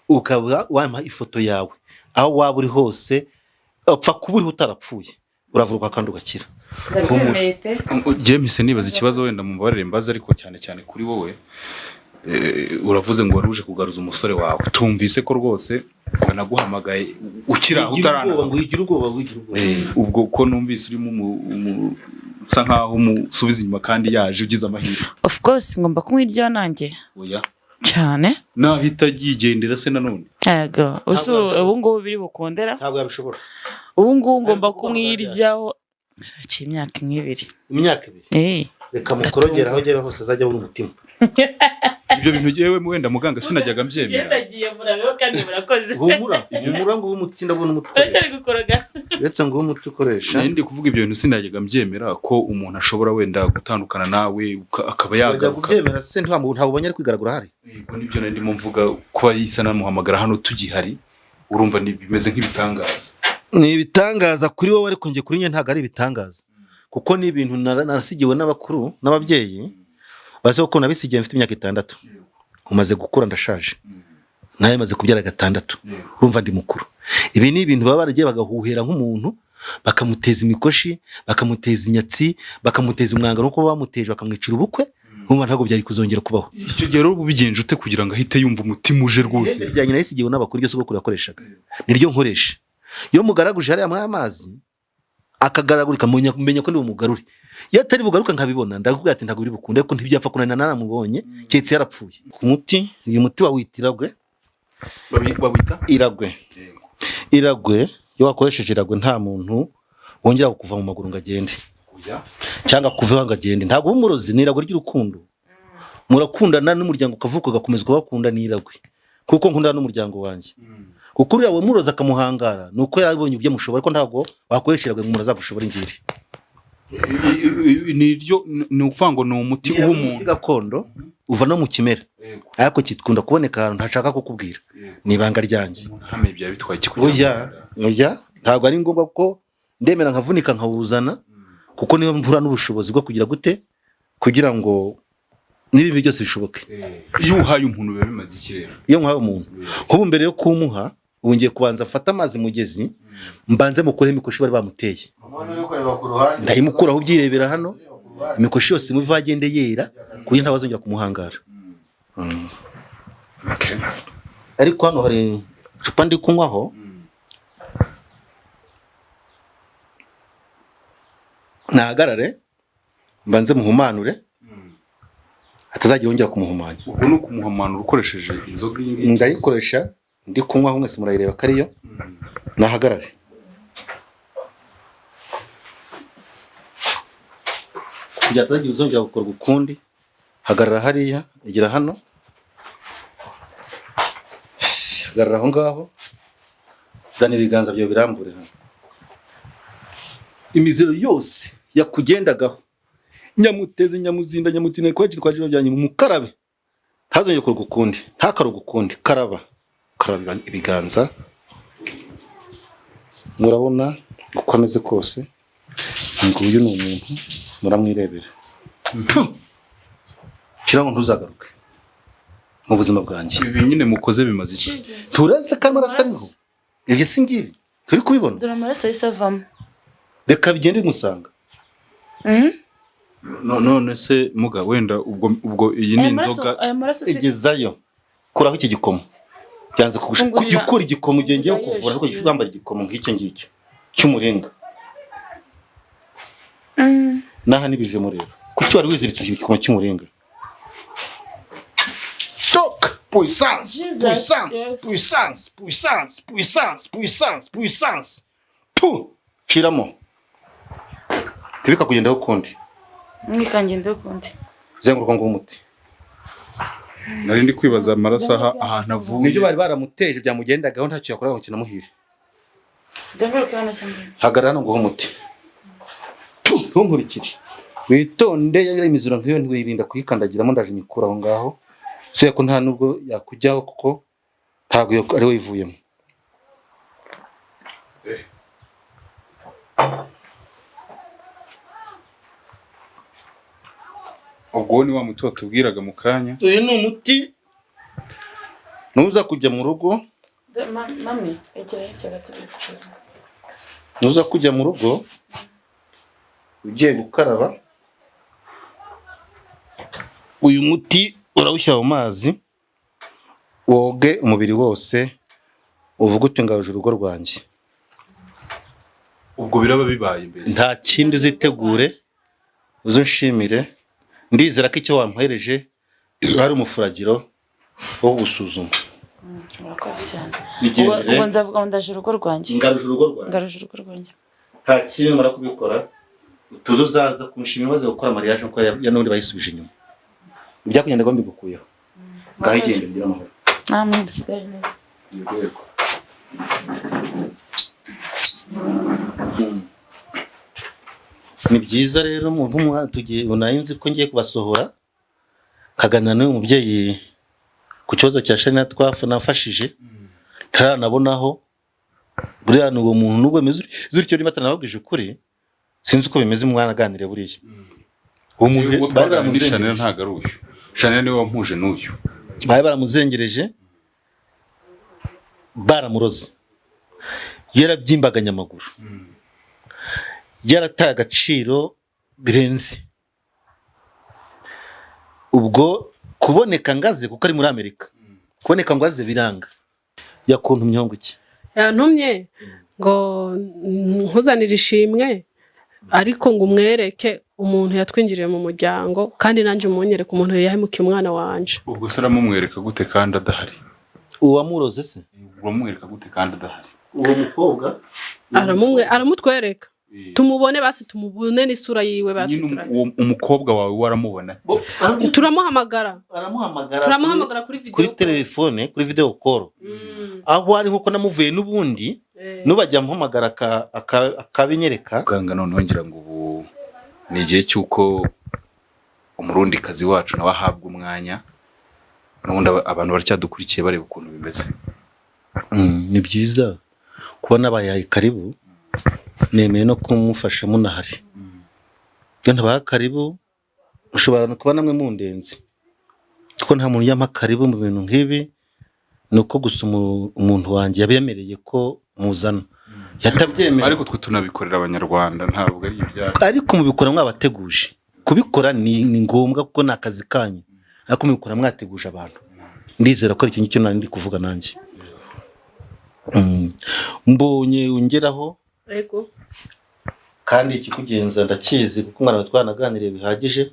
ukaba wampa ifoto yawe aho waba uri hose, upfa kuba uriho utarapfuye, uravurwa kandi ugakira. Ndabyemeye pe. Njye mpise nibaza ikibazo, wenda mumbabarire mbaze, ariko cyane cyane kuri wowe. Uravuze ngo wari uje kugaruza umusore wawe, tumvise ko rwose banaguhamagaye ukiri aho Wigira utarana. ubwoba, ngo wigira ubwoba, wigira ubwoba. Ubwo ko numvise urimo usa nkaho umusubiza inyuma kandi yaje ugize amahirwe. Of course ngomba kunywa iryo nanjye. Oya. Cyane. Nahita yigendera se nanone? Yego. Usu yabishobora. ubu ngubu biri bukundera. Ntabwo yabishobora. Ubu ngubu ngomba Ntabwo kumwiryaho. Haciye imyaka nk'ibiri. Imyaka ibiri. Reka mukorogere aho agera hose azajya abona umutima. Ibyo bintu yewe wenda muganga sinajyaga mbyemera. Ndagiye murabeho kandi murakoze. Humura, humura, ngo umuti ndabona umuti ukoresha. gukoroga. Uretse ngo umuti ukoresha. Nari ndi kuvuga ibyo bintu sinajyaga mbyemera ko umuntu ashobora wenda gutandukana nawe akaba Wajya yagaruka. kubyemera se ntabwo ubonye ari kwigaragura ahari. Yego, nibyo nari ndimo mvuga, kuba yisa namuhamagara hano tugihari, urumva ni bimeze nk'ibitangaza. Ni ibitangaza kuri wowe, ariko njye kuri njye ntabwo ari ibitangaza. Kuko ni ibintu narasigiwe n'abakuru n'ababyeyi, bazi ko nabisigiye mfite imyaka 6. Umaze gukura ndashaje. Nawe maze kubyara 6. Urumva ndi mukuru. Ibi ni ibintu baba baragiye bagahuhera nk'umuntu, bakamuteza imikoshi, bakamuteza inyatsi, bakamuteza umwangaro nk'uko bamuteje, bakamwicira ubukwe. Urumva ntabwo byari kuzongera kubaho. Icyo gihe rero ubigenje ute kugira ngo ahite yumva umutima uje rwose? Ihembe ryanjye narisigiwe n'abakuru, iryo sogokuru yakoreshaga niryo nkoresha. Iyo mugaraguje hariya muri amazi akagaragurika, menya ko ndi bumugarure. Iyo atari bugaruka nkabibona, ndakubwira ati ntabwo biri bukunde, ariko ntibyapfa kunanira naramubonye, keretse yarapfuye. Ku muti, uyu muti wawita iragwe. Bawita? Iragwe. Iragwe, iyo wakoresheje iragwe nta muntu wongera kukuva mu maguru ngo agende. Oya. Cyangwa kuvaho ngo agende. Ntabwo uba umurozi, ni iragwe ry'urukundo. Murakundana n'umuryango ukavuka ugakomeza ukabakunda, ni iragwe. Kuko nkundana n'umuryango wanjye. Kuko uriya wamuroza akamuhangara, ni uko yarabonye ibyo mushobora, ariko ntabwo wakoresha iragwe ngo umuntu azagushobora ingiri. Ni iryo, ni ukuvuga ngo ni umuti uha umuntu. Gakondo uva no mu kimera, ariko kikunda kuboneka ahantu ntashaka kukubwira. Ni ibanga ryanjye. Umuntu ahamye byaba bitwaye iki kugira ngo- Oya, oya, ntabwo ari ngombwa ko ndemera nkavunika nkawuzana, kuko niyo mvura n'ubushobozi bwo kugira gute, kugira ngo n'ibindi byose bishoboke. Iyo uhaye umuntu biba bimaze iki rero? Iyo nkuhaye umuntu, nk'ubu mbere yo kumuha, ubu ngiye kubanza mfate amazi mugezi, mbanze mukureho imikoshi bari bamuteye. Ndayimukuraho ubyirebera hano. Imikoshi yose muva agende yera ku buryo ntawazongera kumuhangara. Okay. Ariko hano hari icupa ndi kunywaho, nahagarare mbanze muhumanure, hatazagira wongera kumuhumanya. Ubwo ni ukumuhamanura ukoresheje inzoga iyi ngiyi? Ndayikoresha ndi kunywaho, mwese murayireba ko ariyo. Nahagarare. Kugira hatazagira uzongera gukorwa ukundi. Hagarara hariya, egera hano, hagarara aho ngaho, zana ibiganza byawe birambure hano. Imiziro yose yakugendagaho, nyamuteze, nyamuzinda, nyamutina, kwaje kwaje byanyu, mukarabe, ntazongere gukorwa ukundi, ntakaruge ukundi. Karaba, karaba ibiganza. Murabona uko ameze kose, nguyu ni umuntu, muramwirebera. Shira ngo ntuzagaruke mu buzima bwanjye. Ibi nyine mukoze bimaze iki? Turazi ko amaraso ariho, ibyo si ngibi turi kubibona. Dore amaraso yahise avamo. Reka bigende musanga. None se muga wenda ubwo iyi ni inzoga? Aya maraso si Igezayo, kuraho iki gikomo byanze Fungurira. gukura igikomo ugiye ngiye Fungurira. kuvura, ariko gifu wambara igikomo nk'icyo ngicyo cy'umuringa. Naha nibivemo rero, kuki wari wiziritse iki gikomo cy'umuringa? Toc! Puissance, Jesus, puissance, yes. puissance, puissance, puissance, puissance, puissance. Tu! Shiramo. Tibika kugendaho ukundi. Mwikange ukundi. Zenguruka ngo umuti. Nari ndi kwibaza amaraso ahantu avuye. Nibyo bari baramuteje byamugendagaho, ntacyo yakoraga ngo kinamuhire. Zenguruka hano cyangwa. Hagarara hano ngo umuti. Tu! Ntunkurikire. Witonde, yari imiziro nk'iyo ntiwirinda kuyikandagiramo, ndaje nyikura aho ngaho. So ko nta nubwo yakujyaho kuko ntabwo ari we ivuyemo. Ubwo ni wa muti watubwiraga mu kanya. Uyu ni umuti nuza kujya mu rugo. Mami, egera hirya gato. Nuza kujya mu rugo ugiye gukaraba, uyu muti urawushyira mu mazi, woge umubiri wose, uvuge uti ngaruje urugo rwanjye. Ubwo biraba bibaye mbese. Nta kindi uzitegure, uzunshimire. Ndizera ko icyo wampereje ari umufuragiro wo gusuzuma. Murakoze cyane. Ubwo nzavuga ngo ndaje urugo rwanjye. Ngaruje urugo rwanjye. Ngaruje urugo rwanjye. Nta kintu mara kubikora, utuzo uzaza kunshimira maze gukora mariage nkuko ya n'undi bayisubije inyuma. Ibyakugenda ngo mbigukuyeho. Ngaho igende ngira amahoro. Namwe musigaye neza. Yego. Ni byiza rero umuntu tugiye nzi ko ngiye kubasohora kaganira n'uyu mubyeyi ku kibazo cya Shanina nafashije ntaranabonaho. Buriya ni uwo muntu nubwo bimeze utyo niba atanababwije ukuri, sinzi uko bimeze, umwana aganire buriya. Uwo muntu bari baramuzengereje. Ntabwo ari uyu. Shanina niwe wampuje n'uyu. Bari baramuzengereje, baramuroze, yarabyimbaganya amaguru, yarataye agaciro birenze. Ubwo kuboneka ngaze kuko ari muri Amerika, kuboneka ngaze biranga. Yakuntumye ngo iki? Yantumye ngo nkuzanire ishimwe, ariko ngo umwereke umuntu yatwinjiriye mu muryango, kandi nanjye umunyereke umuntu yahemukiye umwana wanje. Ubwo se aramumwereka gute kandi adahari? Uwamuroze se? Uramwereka gute kandi adahari? Uwo mukobwa aramutwereka. Tumubone basi, tumubone n'isura yiwe basi. Umukobwa wawe waramubona? Turamuhamagara. Aramuhamagara. Turamuhamagara kuri video. Kuri telefone, kuri video call. Aho ari nkuko namuvuye n'ubundi, nubajya amuhamagara akabinyereka. Muganga noneho ngira ngo ubu ni igihe cy'uko umurundi kazi wacu nawe ahabwa umwanya, n'ubundi abantu baracyadukurikiye bareba ukuntu bimeze. Ni byiza kuba nabayaye karibu, nemeye no kumufasha munahari. Iyo ntabaha karibu ushobora kuba namwe mundenze, kuko nta muntu yampa karibu mu bintu nk'ibi. Nuko gusa umuntu wanjye yabemereye ko muzana, yatabyemera. Ariko twe tunabikorera abanyarwanda, ntabwo ari ibyacu. Ariko mubikora mwabateguje. Kubikora ni ngombwa kuko ni akazi kanyu, ariko mubikora mwateguje abantu. Ndizera ko ari icyo ngicyo nari ndi kuvuga nanjye. Mbonye ungeraho. Ego. Kandi ikikugenza ndakizi kuko umwana twanaganiriye bihagije.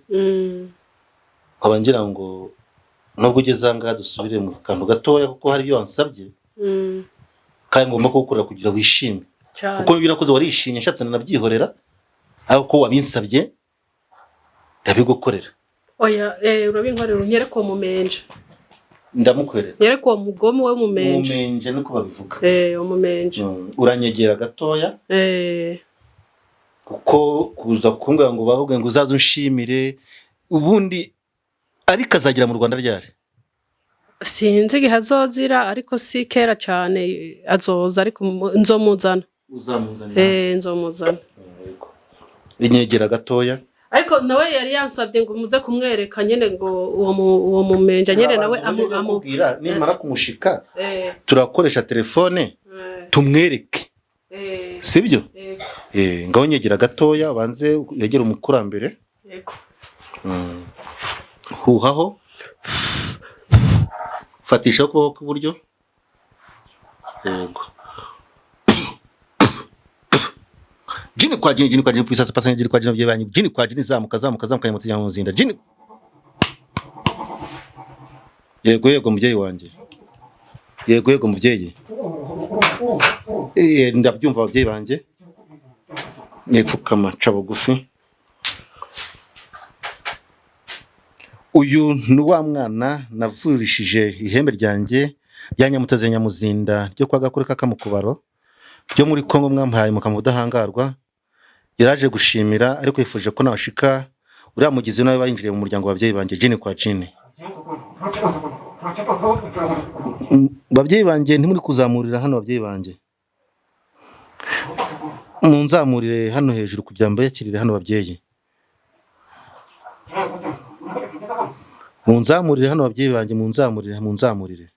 Nkaba ngira ngo nubwo ugeze aha ngaha dusubire mu kantu gatoya kuko hari ibyo wansabye kandi ngomba kugukorera kugira wishime. Cyane. Kuko ibyo nakoze warishimye, nshatse nanabyihorera, ariko ko wabinsabye ndabigukorera. Oya, urabinkorera unyereke uwo mumenje. Ndamukwereka. Nyereke uwo mugome we mumenje. Umumenje niko babivuga. Umumenje. Uranyegera gatoya. Kuko kuza kumbwira ngo bavuge ngo uzaze unshimire ubundi, ariko azagera mu Rwanda ryari? Sinzi igihe azozira, ariko si kera cyane azoza, ariko nzomuzana. Uzamuzanira? Nzomuzana. Inyegera gatoya. Ariko nawe yari yansabye ngo muze kumwereka nyene, ngo uwo mumenja nyene nawe amu amu Kubwira nimara kumushika turakoresha telefone tumwereke. Sibyo? Yego. Ngaho nyegera gatoya, ubanze yegere umukurambere. Yego. Huhaho, fatisha ukuboko kw'iburyo. Yego. Jini kwa jini, jini kwa jini, puisasa pasanya, jini kwa jini, ababyeyi banyu, jini kwa jini, zamuka, zamuka, zamuka, nyamutsi, nyamuzinda, jini. Yego, yego, mubyeyi wanjye. Yego, yego, mubyeyi. Ndabyumva ababyeyi banjye. Nipfukama, nca bugufi. Uyu ni wa mwana navurishije ihembe ryanjye rya Nyamutezi Nyamuzinda ryo kwa Gakore k'Akamukubaro ryo muri Kongo, mwampaye mukamuha ubudahangarwa. Yaraje gushimira, ariko yifuje ko nabashika uriya mugizi nawe bayinjiriye mu muryango w'ababyeyi banjye, jini kwa jini. Babyeyi banjye, ntimuri kuzamurira hano, babyeyi banjye munzamurire hano hejuru kugira ngo mbayakirire hano. Babyeyi munzamurire hano, babyeyi banjye munzamurire, munzamurire.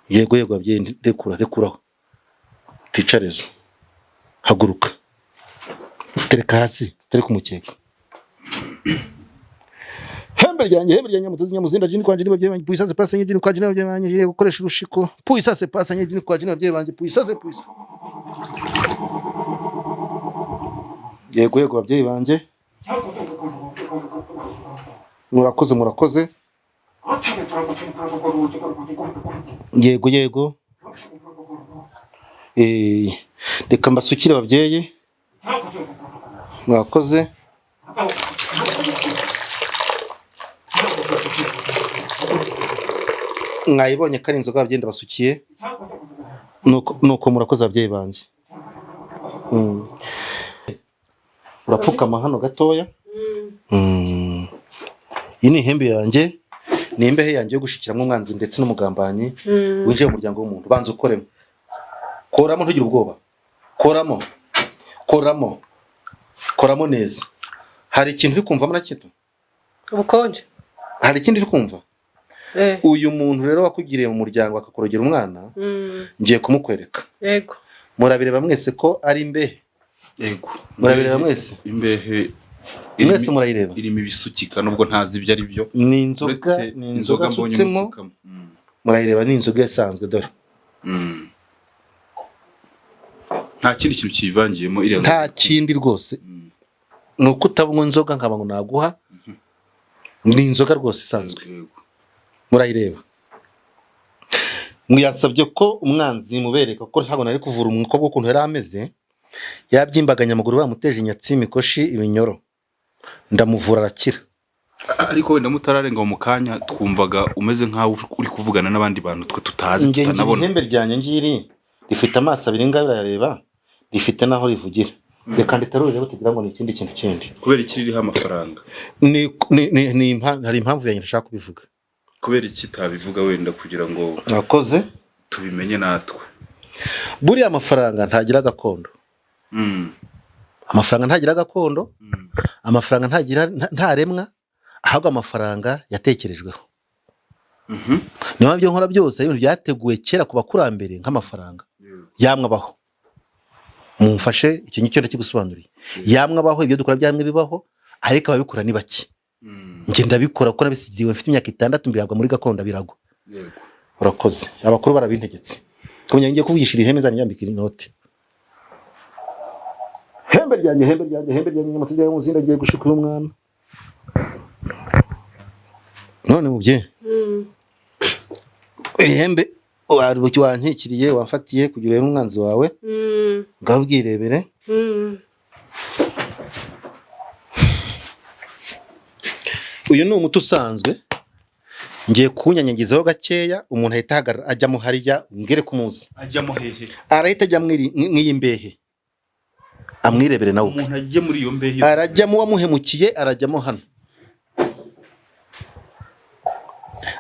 Yego, yego, babyeyi, rekura, rekuraho, ticarezo, haguruka, tereka hasi, tereka umukeka. Hembe ryanjye, hembe rya Nyamutozi Nyamuzinda, jini kwa jini, babyeyi banjye, puisase pasanye, jini kwa jini, babyeyi banjye, yego, gukoresha urushiko, puisase pasanye, jini kwa jini, babyeyi banjye, puisase puisa. Yego, yego, babyeyi banjye, murakoze, murakoze. Yego, yego. Reka mbasukire ababyeyi, mwakoze. Mwayibonye ko ari inzoga ababyeyi, ndabasukiye. Nuko murakoze ababyeyi banjye. Urapfukama hano gatoya. Iyi ni ihembe yanjye, ni imbehe yanjye yo gushikiramo umwanzi ndetse n'umugambanyi winjiye mu muryango w'umuntu. Banza ukoremo, koramo, ntugire ubwoba, koramo, koramo, koramo neza. Hari ikintu uri kumvamo na kito? Ubukonje. Hari ikindi uri kumva? Uyu muntu rero wakugiriye mu muryango akakurogera umwana, ngiye kumukwereka. Yego. Murabireba mwese ko ari imbehe. Yego. Murabireba mwese? Imbehe mwese murayireba. Irimo ibisukika nubwo ntazi ibyo ari byo. Ni inzoga, ni inzoga asutsemo. Murayireba, ni inzoga isanzwe dore. Nta kindi kintu kiyivangiyemo iriya. Nta kindi rwose. Ni uko utabanywa inzoga nkaba ngo naguha. Ni inzoga rwose isanzwe. Murayireba. Mwiyasabye ko umwanzi mubereka ko ntabwo nari kuvura umukobwa ukuntu yari ameze, yabyimbaganya amaguru, bamuteje inyatsi, imikoshi, ibinyoro, ndamuvura arakira. Ariko wenda mutararenga mu kanya twumvaga umeze nkaho uri kuvugana n'abandi bantu twe tutazi tutanabona. Ihembe ryanjye ngiri rifite amaso abiri, ngaho urayareba, rifite naho rivugira. Reka nditarure rero tugira ngo ni ikindi kintu kindi. Kubera iki ririho amafaranga? Hari impamvu yanjye ntashaka kubivuga. Kubera iki utabivuga wenda kugira ngo mwakoze tubimenye natwe? Buriya amafaranga ntagira gakondo. Amafaranga ntagira gakondo, amafaranga ntagira ntaremwa, ahubwo amafaranga yatekerejweho. Niyo mpamvu ibyo nkora byose ari ibintu byateguwe kera ku bakurambere nk'amafaranga yamwabaho. Mumfashe icyo ngicyo ndakigusobanuriye. Yamwe abaho, ibyo dukora byamwe bibaho, ariko ababikora ni bake. Njye ndabikora kuko nabisigiwe mfite imyaka 6, mbihabwa muri gakondo biragwa. Urakoze, abakuru barabintegetse. Kumenya ngiye kuvugisha ihembe zanjye, nyambika inoti. Hembe ryanjye, hembe ryanjye, hembe ryanjye, nyamutijya y'umuzinda, ngiye gushikura umwana. None mubyeyi, ihembe wankikiriye, wamfatiye kugira urebe umwanzi wawe, ngaho ubwirebere. Uyu ni umuti usanzwe, ngiye kuwunyanyagizaho gakeya, umuntu ahita ahagarara ajyamo hariya, mbwire ko umuzi. Ajyamo hehe? Arahita ajya mw'iyi mbehe, amwirebere nawe. Umuntu ajye muri iyo mbehe? Arajyamo uwamuhemukiye, arajyamo hano,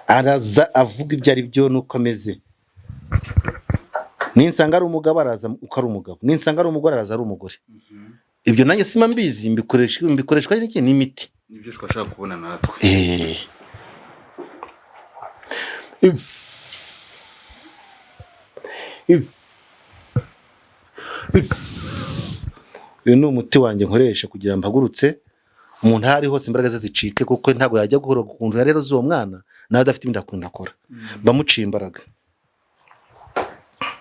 araza avuga ibyo ari byo nuko ameze. Ninsanga ari umugabo araza uko ari umugabo, ninsanga ari umugore araza ari umugore. Ibyo nanjye sima mbizi, mbikoreshwa n'iki? N'imiti. Nibyo twashaka kubona natwe. Uyu ni umuti wanjye nkoresha kugira ngo mpagurutse umuntu aho ari hose imbaraga ze zicike, kuko ntabwo yajya guhora ku rero z'uwo mwana nawe adafite ibindi akunda akora, bamuciye imbaraga.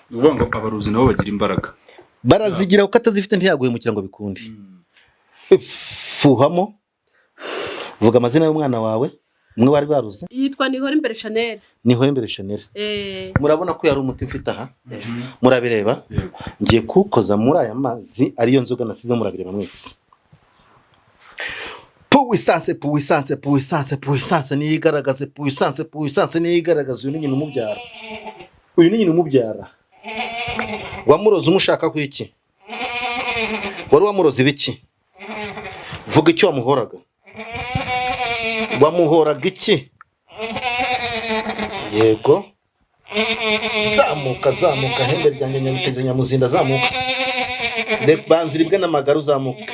Ni ukuvuga ngo abarozi nabo bagira imbaraga. Barazigira, kuko atazifite ntiyaguhemukira ngo bikunde. Fuhamo, vuga amazina y'umwana wawe umwe wari baruze. Yitwa Nihora Imbere Chanel. Nihora Imbere Chanel. Murabona ko yari umuti mfite aha, murabireba. Ngiye kuwukoza muri aya mazi ariyo nzoga nasize, murabireba mwese. Puissance, puissance, puissance, puissance niyigaragaze, puissance, puissance niyigaragaze. Uyu ni nyina umubyara, uyu ni nyina umubyara. Wamuroze umushaka ku iki? Wari wamuroze ibiki? Vuga icyo wamuhoraga. Wamuhoraga iki? Yego. Zamuka, zamuka, hembe ryanjye nyabiteze nyamuzinda, zamuka. Banza uribwe n'amagara uzamuka.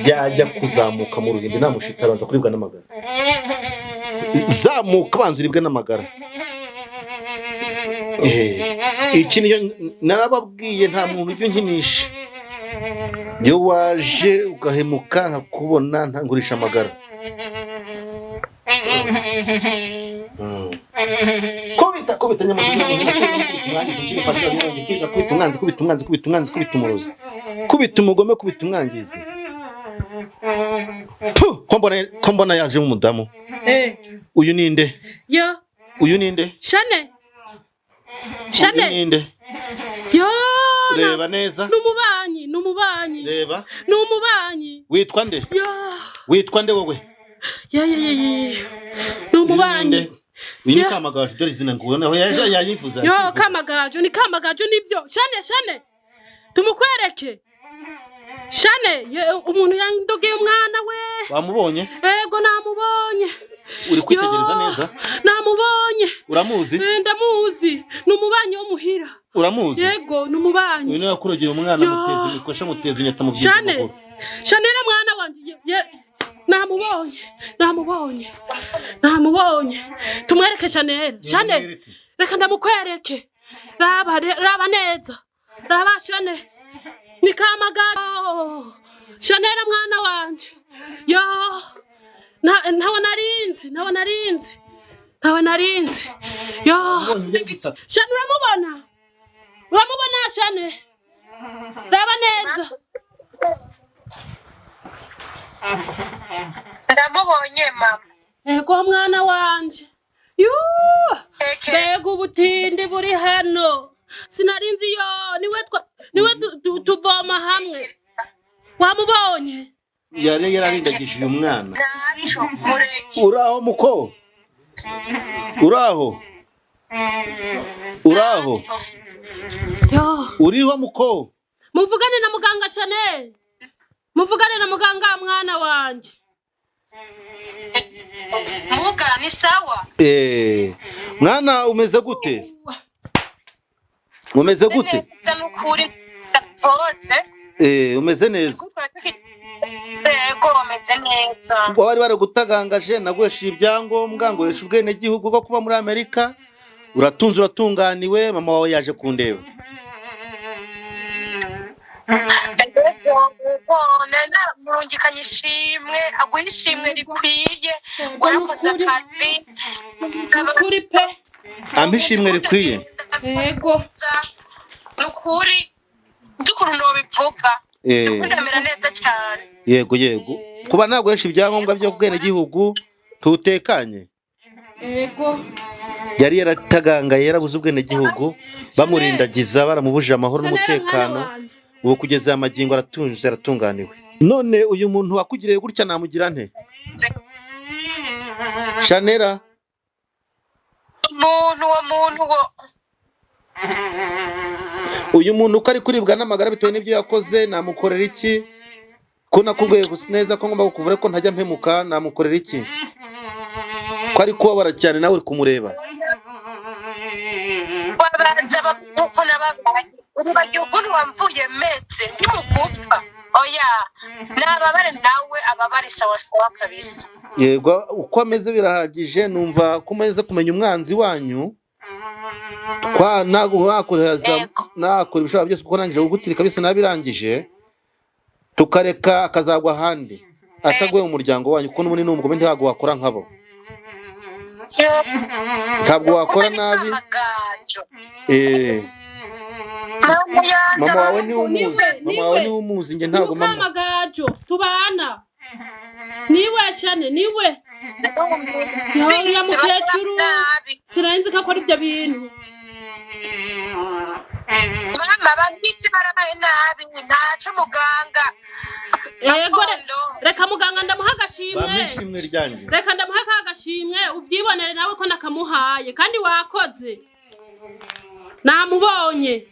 Yajya kuzamuka mu ruhimbi nta mushitsi, abanza kuribwa n'amagara. Zamuka, banza uribwe n'amagara. Iki niyo narababwiye, nta muntu ujya unkinisha. Iyo waje ugahemuka nkakubona ntangurisha amagara. Kubita, kubita nyamuzinda, kubita umwanzi, kubita umwanzi, kubita umwanzi, kubita umurozi, kubita umugome, kubita umwangizi. Ko mbona yaje nk'umudamu. Uyu ninde? Yo. Uyu ninde? Shane. Shane. Uyu ninde? Yo. Reba neza. Numubanyi, numubanyi. Reba. Numubanyi. Witwa nde? Yo. Witwa nde wowe? Ya ya ya ya. Numubanyi. Uyu ni Kamagaju, dore izina ngo naho yaje yayifuza. Yo, Kamagaju, ni Kamagaju nivyo. Shane, Shane. Tumukwereke. Shane, umuntu yandogeye umwana we. Wamubonye? Ego namubonye. Uri kwitegereza neza? Namubonye. Uramuzi? Ndamuzi. Numubanyi wo muhira. Uramuzi? Yego, numubanyi. Uyu niwe yakurogeye umwana, mutezi mikosha, mutezi nyatsa mu byinshi. Shane. Shane na mwana wanje. Namubonye. Namubonye. Namubonye. Tumwereke Shane. Shane. Reka ndamukwereke. Raba, raba neza. Raba Shane. Ni Kamagaju. Shane na mwana wanje. Yo. Ntawe narinzi, ntawe narinzi. Ntawe narinzi. Yo. Shane uramubona? Uramubona Shane? Raba neza. Ndamubonye mama. Ego mwana wanje. Yoo! Mbega ubutindi buri hano. Sinarinzi yo, niwe niwe tuvoma hamwe. Wamubonye? Yari yararindagije uyu mwana. Uraho muko? Uraho? Uraho? Yo. Uriho muko? Muvugane na muganga Chanel. Muvugane na muganga mwana wanje. Muga ni sawa? Mwana umeze gute? Umeze gute? Umeze neza. Yego umeze neza. Wari baragutagangaje naguhesha ibyangombwa ngo uheshe ubwene gihugu bwo kuba muri Amerika. Uratunze, uratunganiwe, mama wawe yaje kundeba. Ego, murungikanye ishimwe, aguha ishimwe rikwiye. Warakoze Nukuri. akazi. Nukuri pe. Ampa ishimwe rikwiye. Yego. Ni ukuri, nzi ukuntu nobivuga. Ndamera neza cyane. Yego, kuba naguhesha ibyangombwa by'ubwenegihugu tutekanye. Yego. Yari yaratagangaye, yarabuze ubwenegihugu, bamurindagiza, baramubujije amahoro Shanel, mwana n'umutekano. wanje. Ubu kugeza aya magingo aratunze, aratunganiwe. None uyu muntu wakugiriye gutya namugira nte, Shanera? Umuntu, uwo muntu wo Uyu muntu uko ari kuribwa n'amagara bitewe n'ibyo yakoze, namukorera iki? Ko nakubwiye gusa neza ko ngomba kukuvura, ko ntajya mpemuka, namukorera iki ko ari kubabara cyane, nawe uri kumureba? Babanza uko nababaye, uribagiwe ukuntu wamvuye metse ndi mu gupfa? Oya, nababare nawe ababare, sawa sawa kabisa. Yego, uko ameze birahagije. Numva ko umaze kumenya umwanzi wanyu. Kwa Yego. Nakora ibishoboka byose, kuko nangije kugutsirika bisa nabirangije, tukareka akazagwa ahandi ataguye mu muryango wanyu, kuko n'ubundi ni umugome, ntabwo wakora nkabo, ntabwo wakora nabi. Amagaju. Mama Mama yanjye. wawe niwe umuzi. Niwe, Mama wawe niwe. niwe umuzi, njye ntabwo mama. Mukamagajo tubana niwe, Shane, niwe yahuriye mukecuru. Sinari nzi ko akora ibyo bintu. Mama, abantu b'isi barabaye nabi, ntaco muganga. Yego, reka muganga ndamuha agashimwe. Bampa ishimwe ryanjye. Reka ndamuha ka gashimwe, ubyibonere nawe ko nakamuhaye kandi wakoze, namubonye,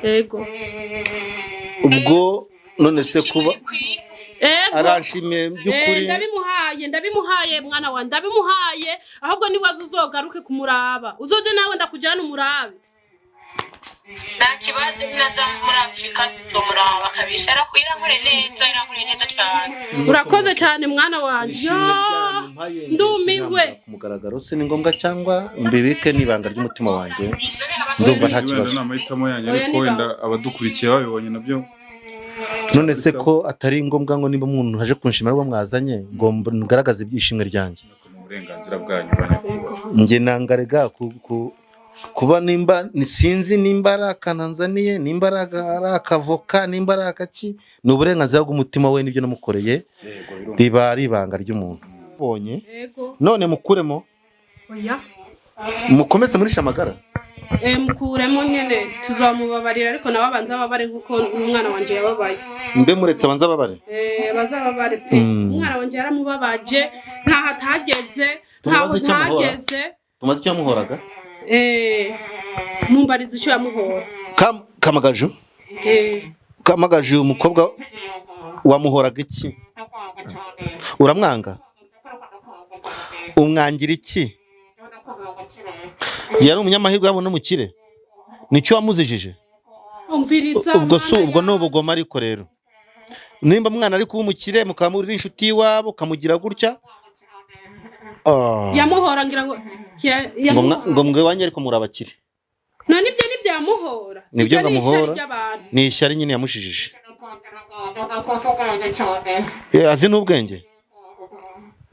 yego. Ubwo none se kuba Ego. aranshimiye by'ukuri? Ndabimuhaye, ndabimuhaye mwana wa, ndabimuhaye. Ahubwo niwaza uzogaruke kumuraba, uzoze nawe ndakujyana umurabe. Nta kibazo, naza muri Afurika tumuraba kabisa. Irankore neza, irankore neza cyane. Urakoze cyane mwana wanje. Ishimwe ryanyu mpaye ngiye Ndumiwe. kurihambira ku mugaragaro se ni ngombwa, cyangwa mbibike n'ibanga ry'umutima wanjye? Ndumva nta Wenda kibazo. ni amahitamo yanyu, Oya, ariko niba- wenda abadukurikiye babibonye nabyo. None se ko atari ngombwa ngo niba umuntu aje kunshimira aribwo mwazanye ngo ngaragaze ibyishimwe ryanjye? Ni uburenganzira bwanyu, ba nyakubahwa. Njye nangarega kuba nimba sinzi nimba ari akananzaniye, nimba ari akavoka, nimba ari akaki, ni uburenganzira bw'umutima we n'ibyo namukoreye. Yego, birumvikana. Riba ari ibanga ry'umuntu bonye. Yego. None mukuremo? Oya. Mukomeze murisha amagara. Mukuremo nyene, tuzamubabarira, ariko nawe abanza ababare nkuko umwana wanje yababaye. Mbe muretse abanza ababare? Abanza ababare pe. Umwana wanje yaramubabaje, ntaho atageze, ntaho Tumubaze icyo amuhora. ntageze. Tumaze icyo yamuhoraga. Mumbariza icyo yamuhora. Kamagaju. Kamagaju, uyu mukobwa wamuhoraga iki? Uramwanga, umwangira iki? Yari umunyamahirwe, yabona umukire, nicyo wamuzijije? Umviriza. Ubwo si Mana ubwo ni yanjye. ubugome. Ariko rero nimba umwana ari kuba umukire, mukaba muri inshuti y'iwabo, ukamugira gutya. Ah. Yamuhora ngira ngo Ngo ngo mwe wanjye, ariko muri abakire. None ibyo ntibyamuhora? Nibyo. Ibyo ni ishyari Ngamuhora. ry'abantu. Ni ishyari nyine yamushijije. Azi n'ubwenge.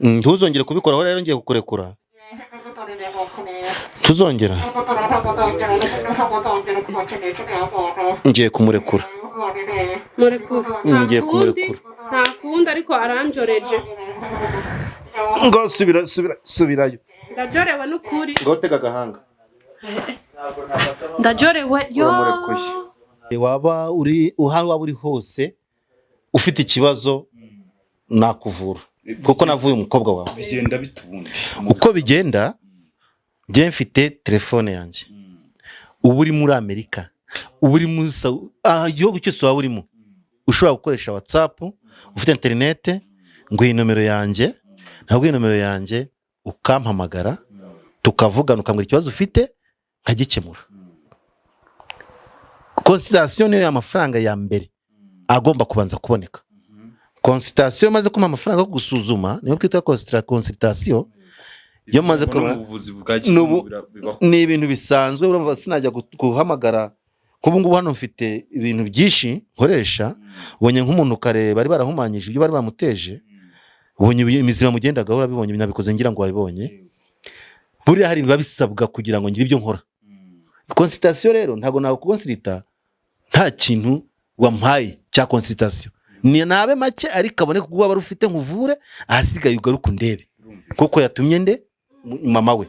Ntuzongere kubikoraho rero, ngiye kukurekura, tuzongera. Ngiye kumurekura. Murekura. Nta Ngiye kundi. kumurekura. Nta kundi, ariko aranjoreje. Ngo subira, subira, subirayo. Ndajorewe n'ukuri. Ngo tega agahanga. Ndajorewe yo. Uramurekuye. Waba uri aho waba uri hose ufite ikibazo, nakuvura kuko navuye umukobwa wawe. Bigenda bite ubundi? Uko bigenda, njye mfite telefone yanjye. Uba uri muri Amerika, uba uri muri igihugu cyose waba urimo ushobora gukoresha WhatsApp, ufite interinete, ngo iyi nomero yanjye, ntabwo iyi nomero yanjye, ukampamagara tukavugana, ukambwira ikibazo ufite nkagikemura. Consultation niyo mafaranga ya mbere agomba kubanza kuboneka. Consultation, maze kumpa amafaranga yo gusuzuma, niyo twita consultation. Iyo maze No mu kubona buvuzi bwa kizungu bibaho. Ni ibintu bisanzwe. Urumva sinajya guhamagara Nk'ubu ngubu hano mfite ibintu byinshi nkoresha. Ubonye nk'umuntu kare bari barahumanyije ibyo bari bamuteje, ubonye imizima mugendagaho, urabibonye, nabikoze ngira ngo wabibonye. Buriya hari ibiba bisabwa kugira ngo ngire ibyo nkora. Consultation rero, ntabwo nakuconsulta nta kintu wampaye cya consultation. Ni nabe make ariko abone kuko waba ufite nkuvure, ahasigaye ugaruke undebe kuko yatumye nde mama we.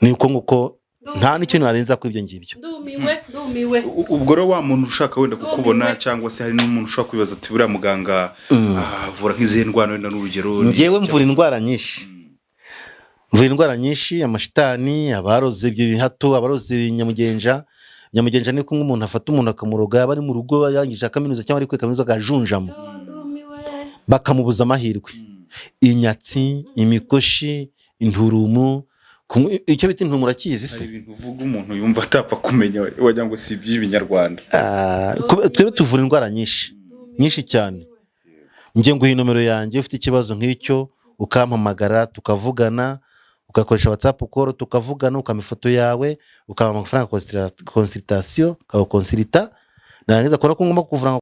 Ni uko nguko, nta n'ikintu narenza kuri ibyo ngibyo. Ndumiwe, ndumiwe. Ubwo rero wa muntu ushaka wenda kukubona, Ndumiwe. cyangwa se hari n'umuntu ushobora kwibaza ati buriya muganga avura nk'izihe ndwara, wenda n'urugero? Ngewe mvura indwara nyinshi, mvura indwara nyinshi: amashitani, abaroze ibyo bihato, abaroze nyamugenja. Nyamugenja ni kumwe umuntu afata umuntu akamuroga, yaba ari mu rugo yarangije kaminuza cyangwa ari kwiga kaminuza, akajunjamo. Ndumiwe. Bakamubuza amahirwe. Inyatsi, imikoshi, inturumu, icyo bita inturumu urakizi se? Hari ibintu uvuga umuntu yumva atapfa kumenya, wagira ngo si iby'ibinyarwanda. Ah, twebwe tuvura indwara nyinshi nyinshi cyane. Njye nguha inomero yanjye, ufite ikibazo nk'icyo ukampamagara tukavugana, ugakoresha WhatsApp call tukavugana, ukampa ifoto yawe, ukampa amafaranga consultation, ukabaconsulta, narangiza kubona ko ngomba kukuvura.